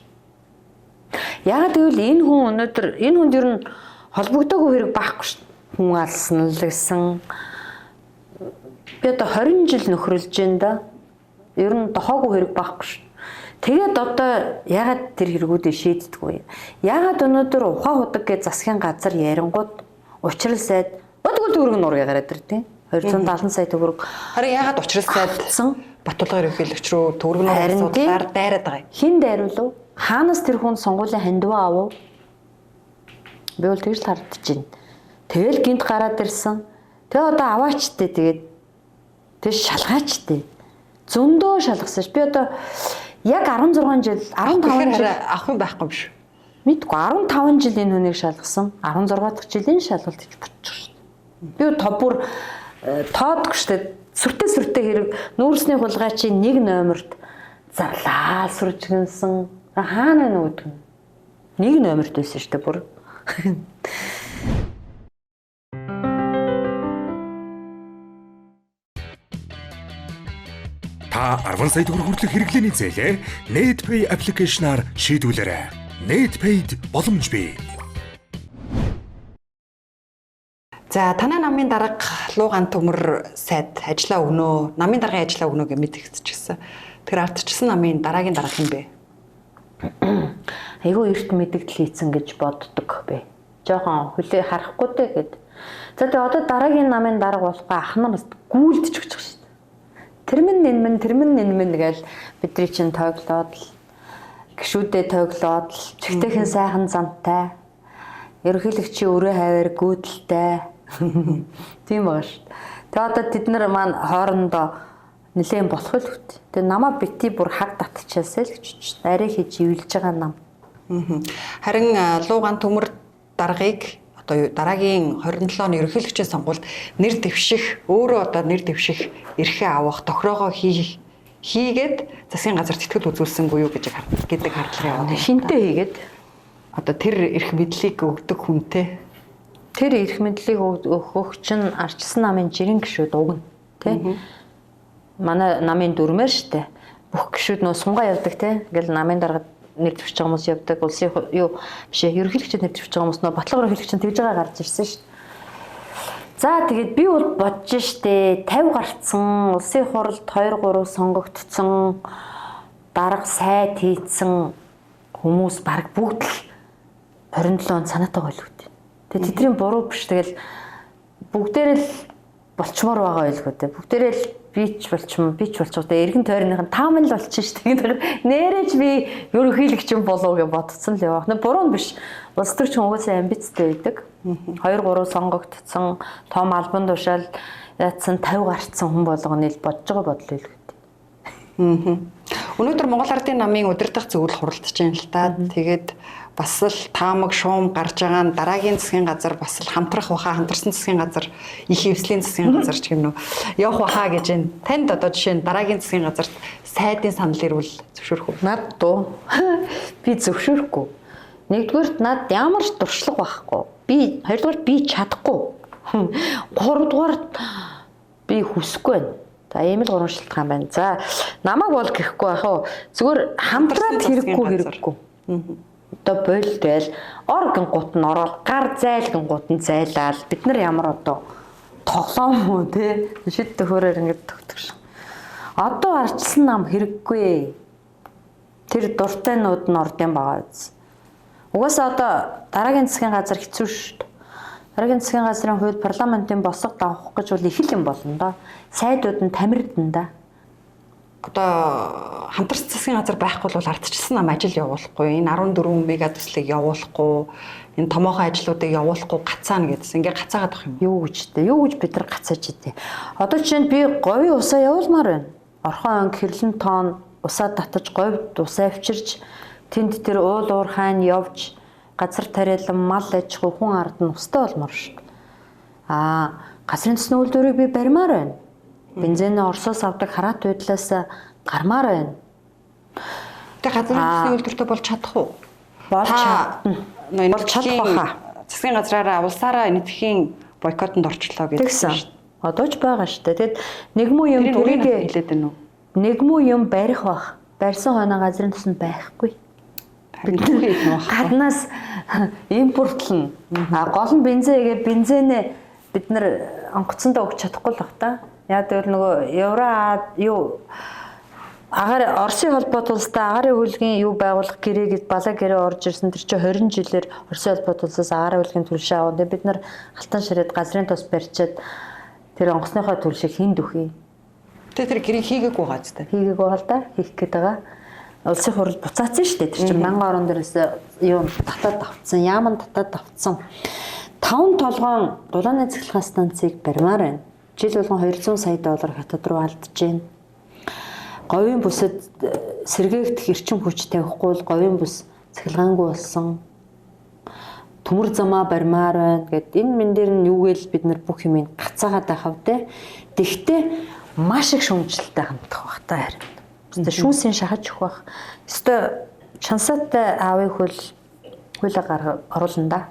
[SPEAKER 3] Яагаад гэвэл энэ хүн өнөөдөр энэ хүнд ер нь холбогдоогүй хэрэг байхгүй шүү. Хүн алсан л гэсэн. Би одоо 20 жил нөхрөлж байна да. Ер нь дохоогүй хэрэг байхгүй шүү. Тэгээд одоо яагаад тэр хэрэгүүдээ шийддэггүй юм? Яагаад өнөөдөр ухаан худаг гэж засгийн газар ярингууд учрал сайд одгол төгрөг нургийг гараад ир тийм 270 сая төгрөг.
[SPEAKER 2] Харин яагаад учрал сайд Батулга ерөнхийлөгч рүү төгрөг нургийн асуудлаар дайраад байгаа юм?
[SPEAKER 3] Хэн дайруулв? Хаанаас тэр хүн сонгуулийн хандив авав? Би бол тэгж л харагдаж байна. Тэгэл гинт гараад ирсэн. Тэгээ одоо аваачтэй тэгээд тэг шалгаачтэй. Зөндөө шалгасан ш. Би одоо яг 16 жил 15 жил
[SPEAKER 2] авах юм байхгүй юм шүү.
[SPEAKER 3] Мэдгүй 15 жил энэ хүнийг шалгасан. 16 дахь жилийн шалгалт гэж бодчих шүү. Би бүр тоодгүй шүү дээ. Сүртэй хэрэг нүүрсний хулгай чинь нэг номерт зарлаа сүржигнсэн. Хаана нүгдэг нь? Нэг номерт байсан шүү дээ бүр.
[SPEAKER 4] Та 10 сая төгрөг хүртэлх хэрэглээний зээлээ NetPay аппликейшнаар шийдвүлээрэй. NetPay-д боломж бий.
[SPEAKER 2] За танай намын дарга Лууган төмөр сайд ажиллаа өгнө, намын даргын ажиллаа өгнө гэж мэдэгдчихсэн. Тэр ардчилсан намын дараагийн дарга юм бэ?
[SPEAKER 3] Айгүй эрт мэдэгдэл хийцэн гэж боддог бэ. Жохон хүлээ харахгүй дээ гэд. За тэгээ одоо дараагийн намын дарга болохгүй ах нар бас гүйлдэж өгч байгаа шүү дээ. Тэр минь нэн гээл бидний чинь тоглоод л гişүүдээ тоглоод л чигтэйхэн сайхан зантай ерөнхийлөгчийн өрөө хаваар гүйдэлтэй тийм байгаа шүү дээ. Тэгээ одоо тэд нар маань хоорондоо нэлээд болох л үт. Тэгээ намаа бити бүр хаг татчихаасаа л гэж арай хийж ивэлж байгаа нам.
[SPEAKER 2] Харин Лууган төмөр даргаыг одоо дараагийн 27 оны ерөнхийлөгчийн сонгуульд нэр дэвших, өөрөө одоо нэр дэвших эрхээ авах, тохироогоо хийгээд засгийн газарт тэтгэл үзүүлсэнгүй юу гэж гэдэг хардлага яваад.
[SPEAKER 3] Хинтээ хийгээд
[SPEAKER 2] одоо тэр эрх мэдлийг өгдөг хүнтэй.
[SPEAKER 3] Тэр эрх мэдлийг өгөх чинь арчилсан намын жирен гишүүд угна тий. Манай намын дүрмээр штэ. Бүх гишүүд нөө сунгаа явдаг тий. Ингээл намын дарга нэр дэвшиж байгаа хүмүүс явдаг. Улсын юу биш ээ, ерөнхийлөгчд нэр дэвшиж байгаа хүмүүс нөө батлага ерөнхийлөгч нь тэгж байгаа гарч ирсэн штэ. За тэгээд би бол бодож штэ 50 гарцсан, улсын хурлд 2 3 сонгогдсон, дарга сайд хийцэн хүмүүс баг бүгд л 27 он санаатай байлгүй. Тэгээд тэдний буруу биш тэгэл бүгдээрээ л болчмоор байгаа байлгүй дээ. Бүгдээрээ л би ч болчмоо, би ч болчих. Тэгээ эргэн тойрных нь тааман л болчих шүү дээ. Нээрэж би ерөнхийлөгч юм болов гэж бодсон л явах. Буруу нь биш. Улс төрч угаасаа амбицтай байдаг. 2 3 сонгогдсон, том албан тушаал яатсан 50 гарцсан хүн болгоно л бодож байгаа бодол байлгүй.
[SPEAKER 2] Өнөөдөр Монгол Ардын намын удирдах зөвлөл хуралдаж байна л та. Тэгээд бас л таамаг шуум гарч байгаа нь дараагийн засгийн газар бас л хамтрах баха, хамтарсан засгийн газар, их эвслийн засгийн газар ч юм уу явах баха гэж байна. Танд одоо жишээ нь дараагийн засгийн газарт сайдын санал ирвэл зөвшөөрөх үү?
[SPEAKER 3] Над дуу. Би зөвшөөрөхгүй. Нэгдүгээрт над ямар ч туршлага байхгүй. Би хоёрдугаарт би чадахгүй. Гуравдугаарт би хүсэхгүй байна. За ийм л гурван шалтгаан байна. За намайг бол гэхгүй байх уу. Зүгээр хамтраад хэрэггүй. Одоо болд байл ор гингууд нь ороод гар зайл гингууд нь зайлаал бид нар ямар одоо тоглоом уу те шид төхөөрөөр ингэж тогтох шин. Одоо арчилсан нам хэрэггүй. Тэр дуртайнууд нь ордын байгаа биз. Угаасаа одоо дараагийн засгийн газар хэцүү шүү дээ. Дараагийн засгийн газрын хууль парламентын босго давах гэж бол их л юм болно доо. Сайдууд нь тамирдана да.
[SPEAKER 2] Одоо хамтарч засгийн газар байхгүй бол ардчилсан нам ажил явуулахгүй, энэ 14 мега төслийг явуулахгүй, энэ томоохон ажлуудыг явуулахгүй гацаана гэдсэн. Ингээ гацаагаад байх юм.
[SPEAKER 3] Юу гэж дээ? Юу гэж бид нар гацааж идэв? Одоо жишээ нь би говийн усаа явуулмаар байна. Орхон анги хэрлэн тоон усаа татаж говьд усаа авчирч Тэнд тэр уул уурхайн явж газар тариалан мал аж ахуй хүн ард нь устай болмоор шүү. Аа, газрын тосны үйлдвэрийг би барьмаар байна. Бензинээ Оросоос авдаг хараат байдлаас гармаар байна.
[SPEAKER 2] Тэг газрын тосны үйлдвэртэй болж чадах уу?
[SPEAKER 3] Болж чадна.
[SPEAKER 2] Болж чадах баха. Засгийн газраараа улсаараа энэтхийн бойкотонд орчлоо
[SPEAKER 3] гэдэг шүү. Одоо ч байгаа шүү дээ. Тэгэд нэг муу юм
[SPEAKER 2] тэрийг хэлээд байна уу?
[SPEAKER 3] Нэг муу юм барих бах. Барьсан хойноо газрын тоснд байхгүй. Гаднаас импортлно. А гол нь бензин игээд бензинээ бид нар онгоцондоо өгч чадахгүй л бах та. Яг гэвэл нөгөө евро юу агаар Оросын холбоот улстай агаарын хөлгийн юу байгуулах гэрээ гэж балаа гэрээ орж ирсэн. Тэр чинь 20 жилээр Оросын холбоот улсаас агаарын хөлгийн түлшээ авах. Тэгээ бид нар алтан ширээд газрын тос барьчаад тэр онгоцныхоо түлшийг хинд өгье.
[SPEAKER 2] Тэгээ тэр гэрээ хийгээгүй байгаа зү.
[SPEAKER 3] Хийгээгүй байгаа л да. Хийх гээд байгаа. Улсын хурал буцаацсан шүү дээ. Тэр чинь манган орон дээрээс юу татаад авцсан, яаман татаад авцсан. 5 толгоон дулааны цахилгаан станцыг барьмаар байна. Жил болгон 200 сая доллар хятад руу алдаж байна. Говийн бүсэд сэргээгдэх эрчим хүч тавихгүй бол говийн бүс цахилгаангүй болсон. Төмөр замаа барьмаар байна гэд энэ мэн дээр нь юу гээл бид нар бүх юм гацаагаад байх вэ? Тэгтээ маш их шүүмжлэлтэй хандах бах та харин. Өстө шүүсийн шахаж өгөх бах. Өстө чансаатай аавын хөл хуулиа гарга оруулна да.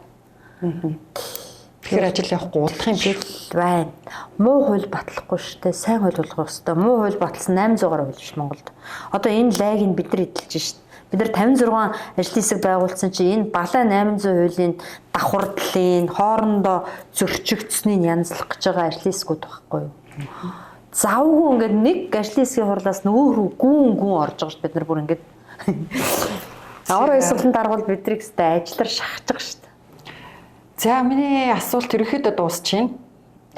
[SPEAKER 2] Тэгэхээр ажил явахгүй уулах юм шиг
[SPEAKER 3] байна. Муу хууль батлахгүй штэ, сайн хууль болгох ёстой. Муу хууль баталсан 800 гаруй хууль ш Монголд. Одоо энэ лайг нь бид нар эдэлж шít. Бид нар 56 ажлын хэсэг байгуулсан чи энэ балай 800 хуулийн давхардлын хоорондоо зөрчигдсөнийг янзлах гэж байгаа ажлын хэсгүүд байхгүй юу? Завгүй ингээд нэг ажлын хэсгийн хурлаас нөгөө рүү гүн гүн орж байгаа ш бид нар бүр ингээд авар баясгалан даргуул бидрийг өстэй ажиллаар шахаж байгаа ш.
[SPEAKER 2] За миний асуулт ерөнхийдөө дуусчихээн.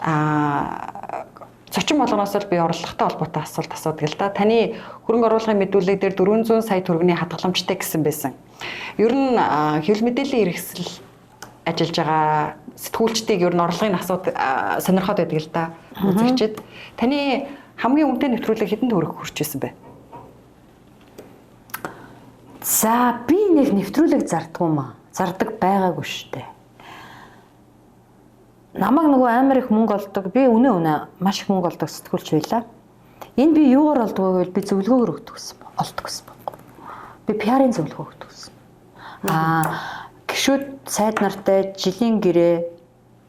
[SPEAKER 2] Аа, зочин болгоноос л би орлоготой холбоотой асуулт асуудаг л да. Таны хөрөнгө оруулалтын мэдүүлэг дээр 400 сая төгрөгийн хадгаламжтай гэсэн байсан. Ер нь хэвлэл мэдээллийн хэрэгсэл ажиллаж байгаа сэтгүүлчдийг ер нь орлогын асууд сонирхоод байдаг л да. Үзэгчид. Таны хамгийн үнэтэй нэвтрүүлэг хэдэн төгрөг хүрч ирсэн бэ?
[SPEAKER 3] За би нэг нэвтрүүлэг зардгүй маа. Зардаг байгаагүй шүү дээ. Намайг нөгөө амар их мөнгө олдог. Би үнэ маш их мөнгө олдог сэтгүүлч байлаа. Энэ би юугаар олдгоо гэвэл би зөвлөгөөгөр өгдөг гэсэн. Олдог гэсэн байхгүй. Би PR-ын зөвлөгөө өгдөг гэсэн. Аа, гişүүд сайд нартай жилийн гэрээ,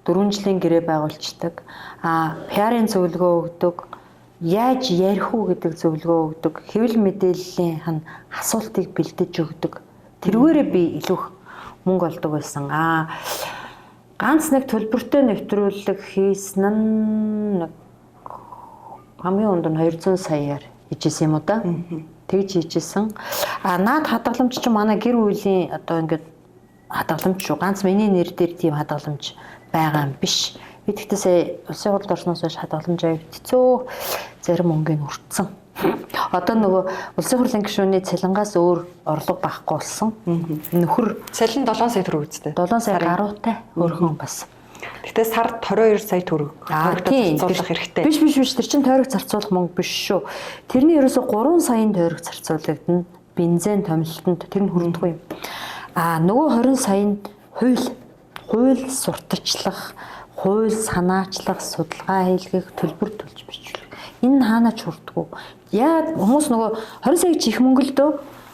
[SPEAKER 3] 4 жилийн гэрээ байгуулцдаг. Аа, PR-ын зөвлөгөө өгдөг. Яаж ярих уу гэдэг зөвлөгөө өгдөг. Хэвлэл мэдээллийн хан асуултыг бэлдэж өгдөг. Тэрүүгээрээ би илүү их мөнгө олдог байсан. Аа, ганц нэг төлбөртэй нэвтрүүлэг хийсэн нь нэг хамгийн өндөр нь 200 саяар хийжсэн юм уу да. Тэгж хийжсэн. А наад хадгаламж чинь манай гэр бүлийн одоо ингээд хадгаламж шүү. Ганц миний нэр дээр тийм хадгаламж байгаа юм биш. Би тэгтээ сая улсын хурлд орсноос хойш хадгаламж авигдцөө зарим мөнгөний өртсөн. Одоо нөгөө улсын хурлын гишүүний цалингаас өөр орлого байхгүй болсон. Нөхөр
[SPEAKER 2] цалин 7 сая төгрөг үстэй.
[SPEAKER 3] 7 сая гаруйтай өөрхөн бас.
[SPEAKER 2] Гэтэ сард 22 сая төгрөг зарцуулах хэрэгтэй.
[SPEAKER 3] Биш тэр чинь тойрог зарцуулах мөнгө биш шүү. Тэрний ерөөсө 3 саяын тойрог зарцуулагдана. Бензин томилтонд тэр нь хүрдэггүй юм. А нөгөө 20 сая нь хууль сурталчлах, хууль санаачлах, судалгаа хийлгэх, төлбөр төлж бичлэх. Энэ нь хаанаач хүрдэггүй. Яагаад хүмүүс нөгөө 20 сая чих мөнгө л дөө.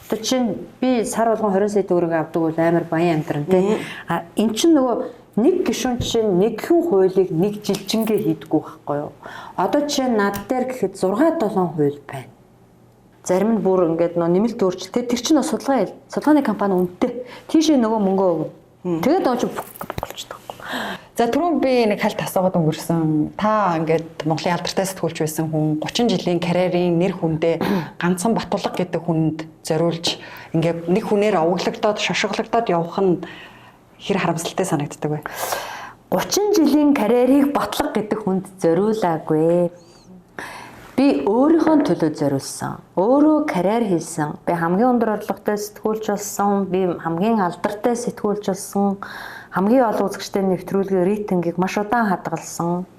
[SPEAKER 3] Одоо чинь би сар болгон 20 сая төгрөг авдаг бол амар баян амьдран тий. А эн чинь нөгөө нэг гишүүн жишээ нь нэгхэн хуулийг нэг жилжингээ хийдэггүй байхгүй юу? Одоо жишээ нь над дээр гэхэд 6 7 хууль байна. Зарим нь бүр ингээд нөө нэмэлт өөрчлөлт. Тэр чинь судалгаа хэл. Судалгааны компани үнэтэй. Тийшээ нөгөө мөнгөө өгнө. Тэгээд нөө чи болчихдог.
[SPEAKER 2] За түрүүн би нэг хальт асуугаад өнгөрсөн. Та ингээд Монголын алдартай сэтгүүлч байсан хүн 30 жилийн карьерийн нэр хүндээ ганцхан Батулга гэдэг хүнд зориулж ингээд нэг хүнээр овоглогдоод шошиглогдоод явах нь хэр харамсалтай санагддаг вэ?
[SPEAKER 3] 30 жилийн карьерийг Батлага гэдэг хүнд зориулаагүй. Би өөрийнхөө төлөө зориулсан. Өөрөө карьер хийсэн. Би хамгийн өндөр орлоготой сэтгүүлч болсон. Би хамгийн алдартай сэтгүүлч болсон. Хамгийн олон үзэгчтэй нэвтрүүлгийн рейтингийг маш удаан хадгалсан.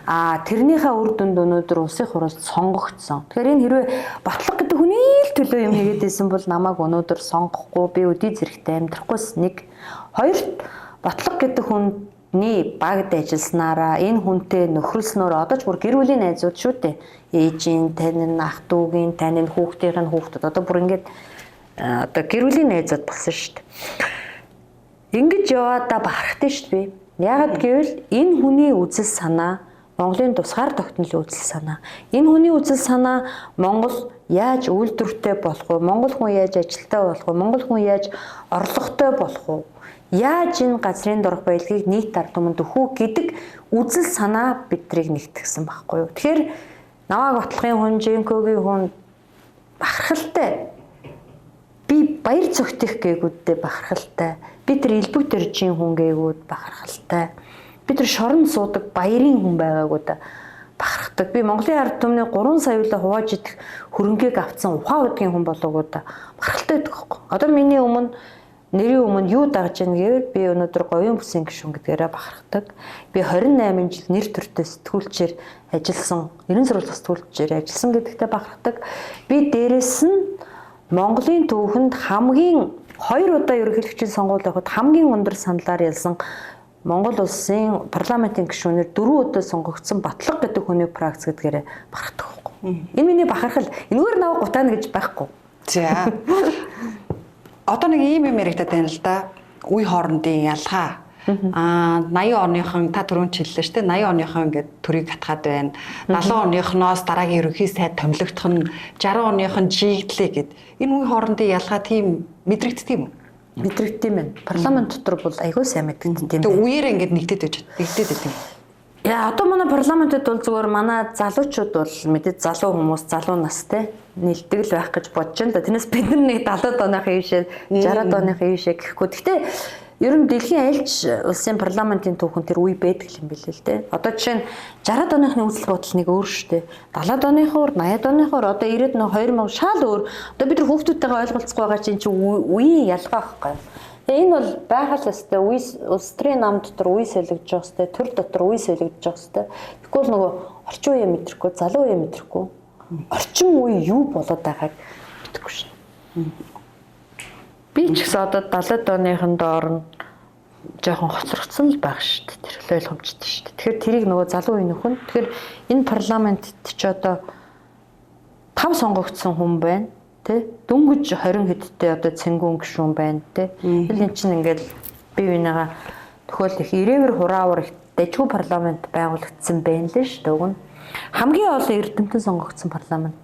[SPEAKER 3] А тэрнийхээ үр дүнд өнөөдөр улсын хурлд сонгогдсон. Тэгэхээр энэ хэрвээ Батлага гэдэг хүний л төлөө юм хийгээд байсан бол намайг өнөөдөр сонгохгүй, би өдий зэрэгтэй амьдрахгүйс нэг. Хоёрт, Батлага гэдэг хүний багд ажилласнараа, энэ хүнтэй нөхрөлснөөр одоо ч бүр гэр бүлийн найзууд шүү дээ. Ээжийн, тань нь ах дүүгийн, тань нь хүүхдийн хүүхдүүд одоо бүр ингээд одоо гэр бүлийн найзууд болсон шүү дээ. Ингэж яваадаа бахархтай шүү дээ би. Яагаад гэвэл энэ хүний үзэл санаа Монголын тусгаар тогтнолын үзэл санаа. Энэ хүний үзэл санаа Монгол яаж үйлдвэртэй болох вэ? Монгол хүн яаж ажилтаа болох вэ? Монгол хүн яаж орлоготой болох вэ? Яаж энэ газрын дорх баялагийг нийт ард түмэнд өгөх үү гэдэг үзэл санаа бидрийг нэгтгсэн байхгүй юу? Тэгэхээр намайг Батлагын хүн, Жинкогийн хүн бахархалтай. Би баяр цогтих гээгүүдтэй бахархалтай. Би тэр элбэг дөржийн хүн гээгүүд бахархалтай. Би тэр шоронд суудаг баярын хүн байгаагуудаа бахархдаг. Би Монголын ард түмний 3 саяулаа хувааж идэх хөрөнгийг авцсан ухаан удгийн хүн болоогуудаа бахархалтай байдаг байхгүй. Одоо миний өмнө нэрийн өмнө юу дагж ийн гэвэл би өнөөдөр говийн бүсийн гишүүн гэдгээрээ бахархдаг. Би 28 жил нэр төртөө сэтгүүлчээр ажилласан, 90 сурвалжлах сэтгүүлчээр ажилласан гэдэгтээ бахархдаг. Би дээрэс нь Монголын түүхэнд хамгийн 2 удаа ерөнхийлөгчийн сонгуул явахад хамгийн өндөр саналаар ялсан Монгол улсын парламентын гишүүнээр 4 удаа сонгогдсон Батлага гэдэг хүний пракс гэдгээрээ бахархдаг байхгүй. Энэ миний бахархал. Энэгээр наваа гутаана гэж байхгүй.
[SPEAKER 2] За. Одоо нэг ийм юм яригадаад байна л да. Үе хоорондын ялгаа. Аа 80 оныхон та түрүүн хэллээ шүү дээ. 80 оныхон ингээд төрийг хатгаад байна. 70 оныхноос дараагийн ерөнхий сайд томилогдох нь 60 оныхон жигдлээ гэд. Энэ үе хоорондын ялгаа тийм мэдрэгддэг юм уу?
[SPEAKER 3] Мэдрэгддэг юм байна. Парламент дотор бол айгүй сайн мэдрэгддэг юм.
[SPEAKER 2] Тэгээ үеэр ингээд нэгдээд байж нэгдээд байдаг юм.
[SPEAKER 3] Яа, одоо манай парламентэд бол зүгээр манай залуучууд бол мэдээж залуу хүмүүс, залуу настай нэлдэг л байх гэж бодож байна да. Тэрнээс бид нар нэг 70-аад оныхын ийшээ, 60-аад оныхын ийшээ гэхгүй. Гэхдээ ер нь дэлхийн альч улсын парламентын түүхэн тэр үе байдаг юм билээ л дээ. Одоо жишээ нь 60-аад оныхны үзэл бодол нэг өөр шүү дээ. 70-аад оныхын өөр, 80-аад оныхын өөр, одоо 90-ад нөө 2000 шал өөр. Одоо бид нар хүүхдүүдтэйгээ ойлголцохгүй байгаа чинь чи үеийн ялгаа байхгүй юу? Тэгээ энэ бол байгаль өстэй үе улс төрийн нам дотор үе солигдож байгаа хэвээр, төр дотор үе солигдож байгаа хэвээр. Тэгвэл бол нөгөө орчин үе мэдрэхгүй, залуу үе мэдрэхгүй. Орчин үе юу болоод байгааг мэдэхгүй шин. Би ч гэсэн одоо 70-аад оныхон доор нь жоохон хоцрогдсон л байх шүү дээ. Тэр л ойлгомжтой шүү дээ. Тэгэхээр тэрийг нөгөө залуу үеийн нөхөн. Тэгэхээр энэ парламентт ч одоо 5 сонгогдсон хүн байна. Тэ? Дөнгөж 20 хэдтэй одоо цэнгүүн гишүүн байна тэ. Тэгэл эн чинь ингээл бие биенийгаа тохиол их ирээвэр хураавар их дажгүй парламент байгуулагдсан байна л шүү дээ уг нь. Хамгийн олон эрдэмтэн сонгогдсон парламент.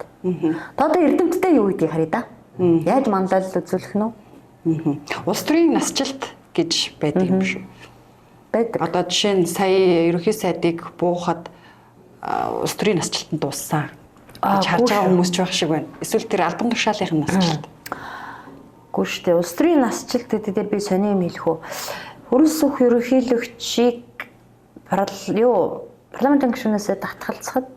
[SPEAKER 3] Одоо эрдэмтдээ юу гэдгийг харъя да. Яаж манлайлал үзүүлэх нь вэ?
[SPEAKER 2] Улс төрийн насжилт гэж байдаг юм шүү.
[SPEAKER 3] Байдаг.
[SPEAKER 2] Одоо жишээ нь сая ерөнхий сайдыг буухад улс төрийн насжилт нь дууссан гэж харж байгаа хүмүүс ч байх шиг байна. Эсвэл тэр албан тушаалынх нь насжилт.
[SPEAKER 3] Үгүй шүү дээ. Улс төрийн насжилт гэдэг дээр би сони юм хэлэх үү. Хөрөлсөх ерөнхийлөгчийг парламентын гишүүнээсээ татгалзахад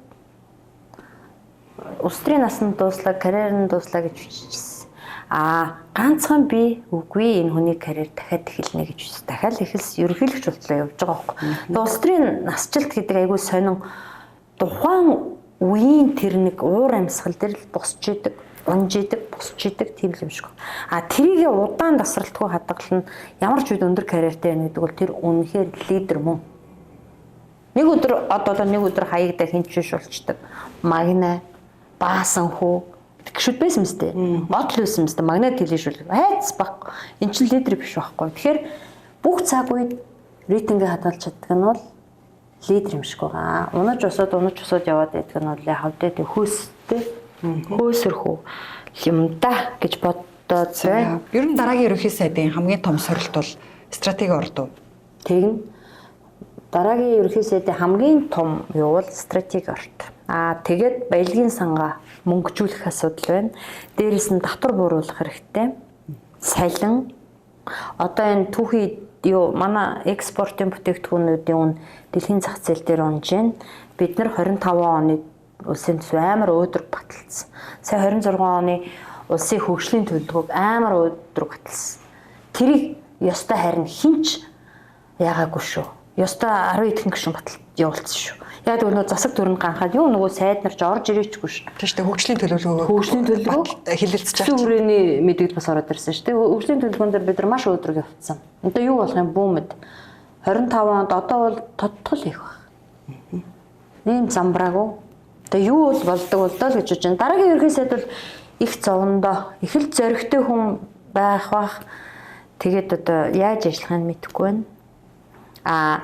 [SPEAKER 3] улс төрийн нас нь дууслаа, карьер нь дууслаа гэж биччихсэн. Аа ганцхан би үгүй энэ хүний карьер дахиад эхэлнэ гэж бичсэн. Дахиад эхэлсэн ерөнхийлөгч болтлоо явж байгаа байхгүй. Тэгээ улс төрийн насжилт гэдэг айгүй сонин тухайн үеийн тэр нэг уур амьсгал дээр л босч идэг, унж идэг, босч идэг тийм л юм шиг. А тэрийг удаан тасралтгүй хадгална. Ямар ч үед өндөр карьертэй байна гэдэг бол тэр үнэхээр лидер мөн. Нэг өдөр од болоо нэг өдөр хаягдаа хинч биш болчдөг. Магна, баасан хүү гişүүд байсан мэт. Модл байсан мэт. Магнат хэлээшүүл. Айц баг. Эн чинь лидер биш байхгүй. Тэгэхээр бүх цаг үед рейтингээ хадгалж чаддаг нь бол лидер юм шиг байгаа. Унаж усаад яваад байдаг нь бол яг хавдээ тэг хөөстэй хөөсөрхүү юм да гэж боддоо зэ.
[SPEAKER 2] Ер нь дараагийн ерөнхий сайдын хамгийн том сорилт бол стратеги орд уу?
[SPEAKER 3] Тэгнь. Дараагийн ерөнхий сайдын хамгийн том юу бол стратеги орд. Аа тэгээд баялагын сангаа мөнгөжүүлэх асуудал байна. Дээрээс нь татвар бууруулах хэрэгтэй. Салин. Одоо энэ түүхий юу манай экспортын бүтээгдэхүүнүүдийн үн дэлхийн зах зээл дээр унж байна. Бид нар 25 оны Улсын төсөв амар өөдрөг баталсан. Сая 26 оны улсын хөгжлийн төлөвлөгөөг амар өөдрөг баталсан. Тэрийг ёстой харин хинч яагаагүй шүү. Ёстой 10 эдхэн гишүүн батал явуулсан шүү. Яг тэгвэл нөгөө засаг дүрэнд ганхаад юу нөгөө сайд нар ч орж ирээчгүй шүү.
[SPEAKER 2] Тийм шүү дээ, хөгжлийн төлөвлөгөөгөө
[SPEAKER 3] Хөгжлийн төлөвлөгөө
[SPEAKER 2] хэлэлцэж
[SPEAKER 3] байгаа. Хүрээний мэдээлэл бас ороод ирсэн шүү дээ. Хөгжлийн төлөвлөгөөн дээр бид нар маш өөдрөг явцсан. Одоо юу болох юм бүүмэд 25 онд одоо бол тодтол их баг. Ийм замбраагүй. Тэгээ юу бол болдог болдоо л гэж бодож байна. Дараагийн ерхий сайд бол их зовндоо, их л зоригтой хүн байх бах. Тэгээд одоо яаж ажиллахыг мэдэхгүй байна. А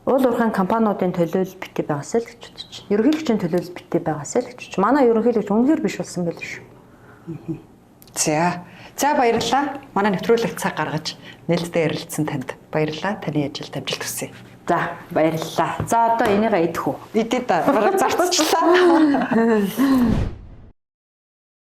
[SPEAKER 3] уул уурхайн компаниудын төлөөлөл битгий байгаасай л гэж бодож байна. Ерөнхийлөгчийн төлөөлөл битгий байгаасай л гэж бодож. Манай ерөнхийлөгч үнэхээр биш болсон байл шүү.
[SPEAKER 2] За. За баярлалаа. Манай нэвтрүүлэг цаг гаргаж нээлттэй ярилцсан танд баярлалаа. Таны ажилд амжилт хүсье.
[SPEAKER 3] За баярлалаа. За одоо энийгээ идэх үү?
[SPEAKER 2] Идэ да. Бараг зарцчлаа.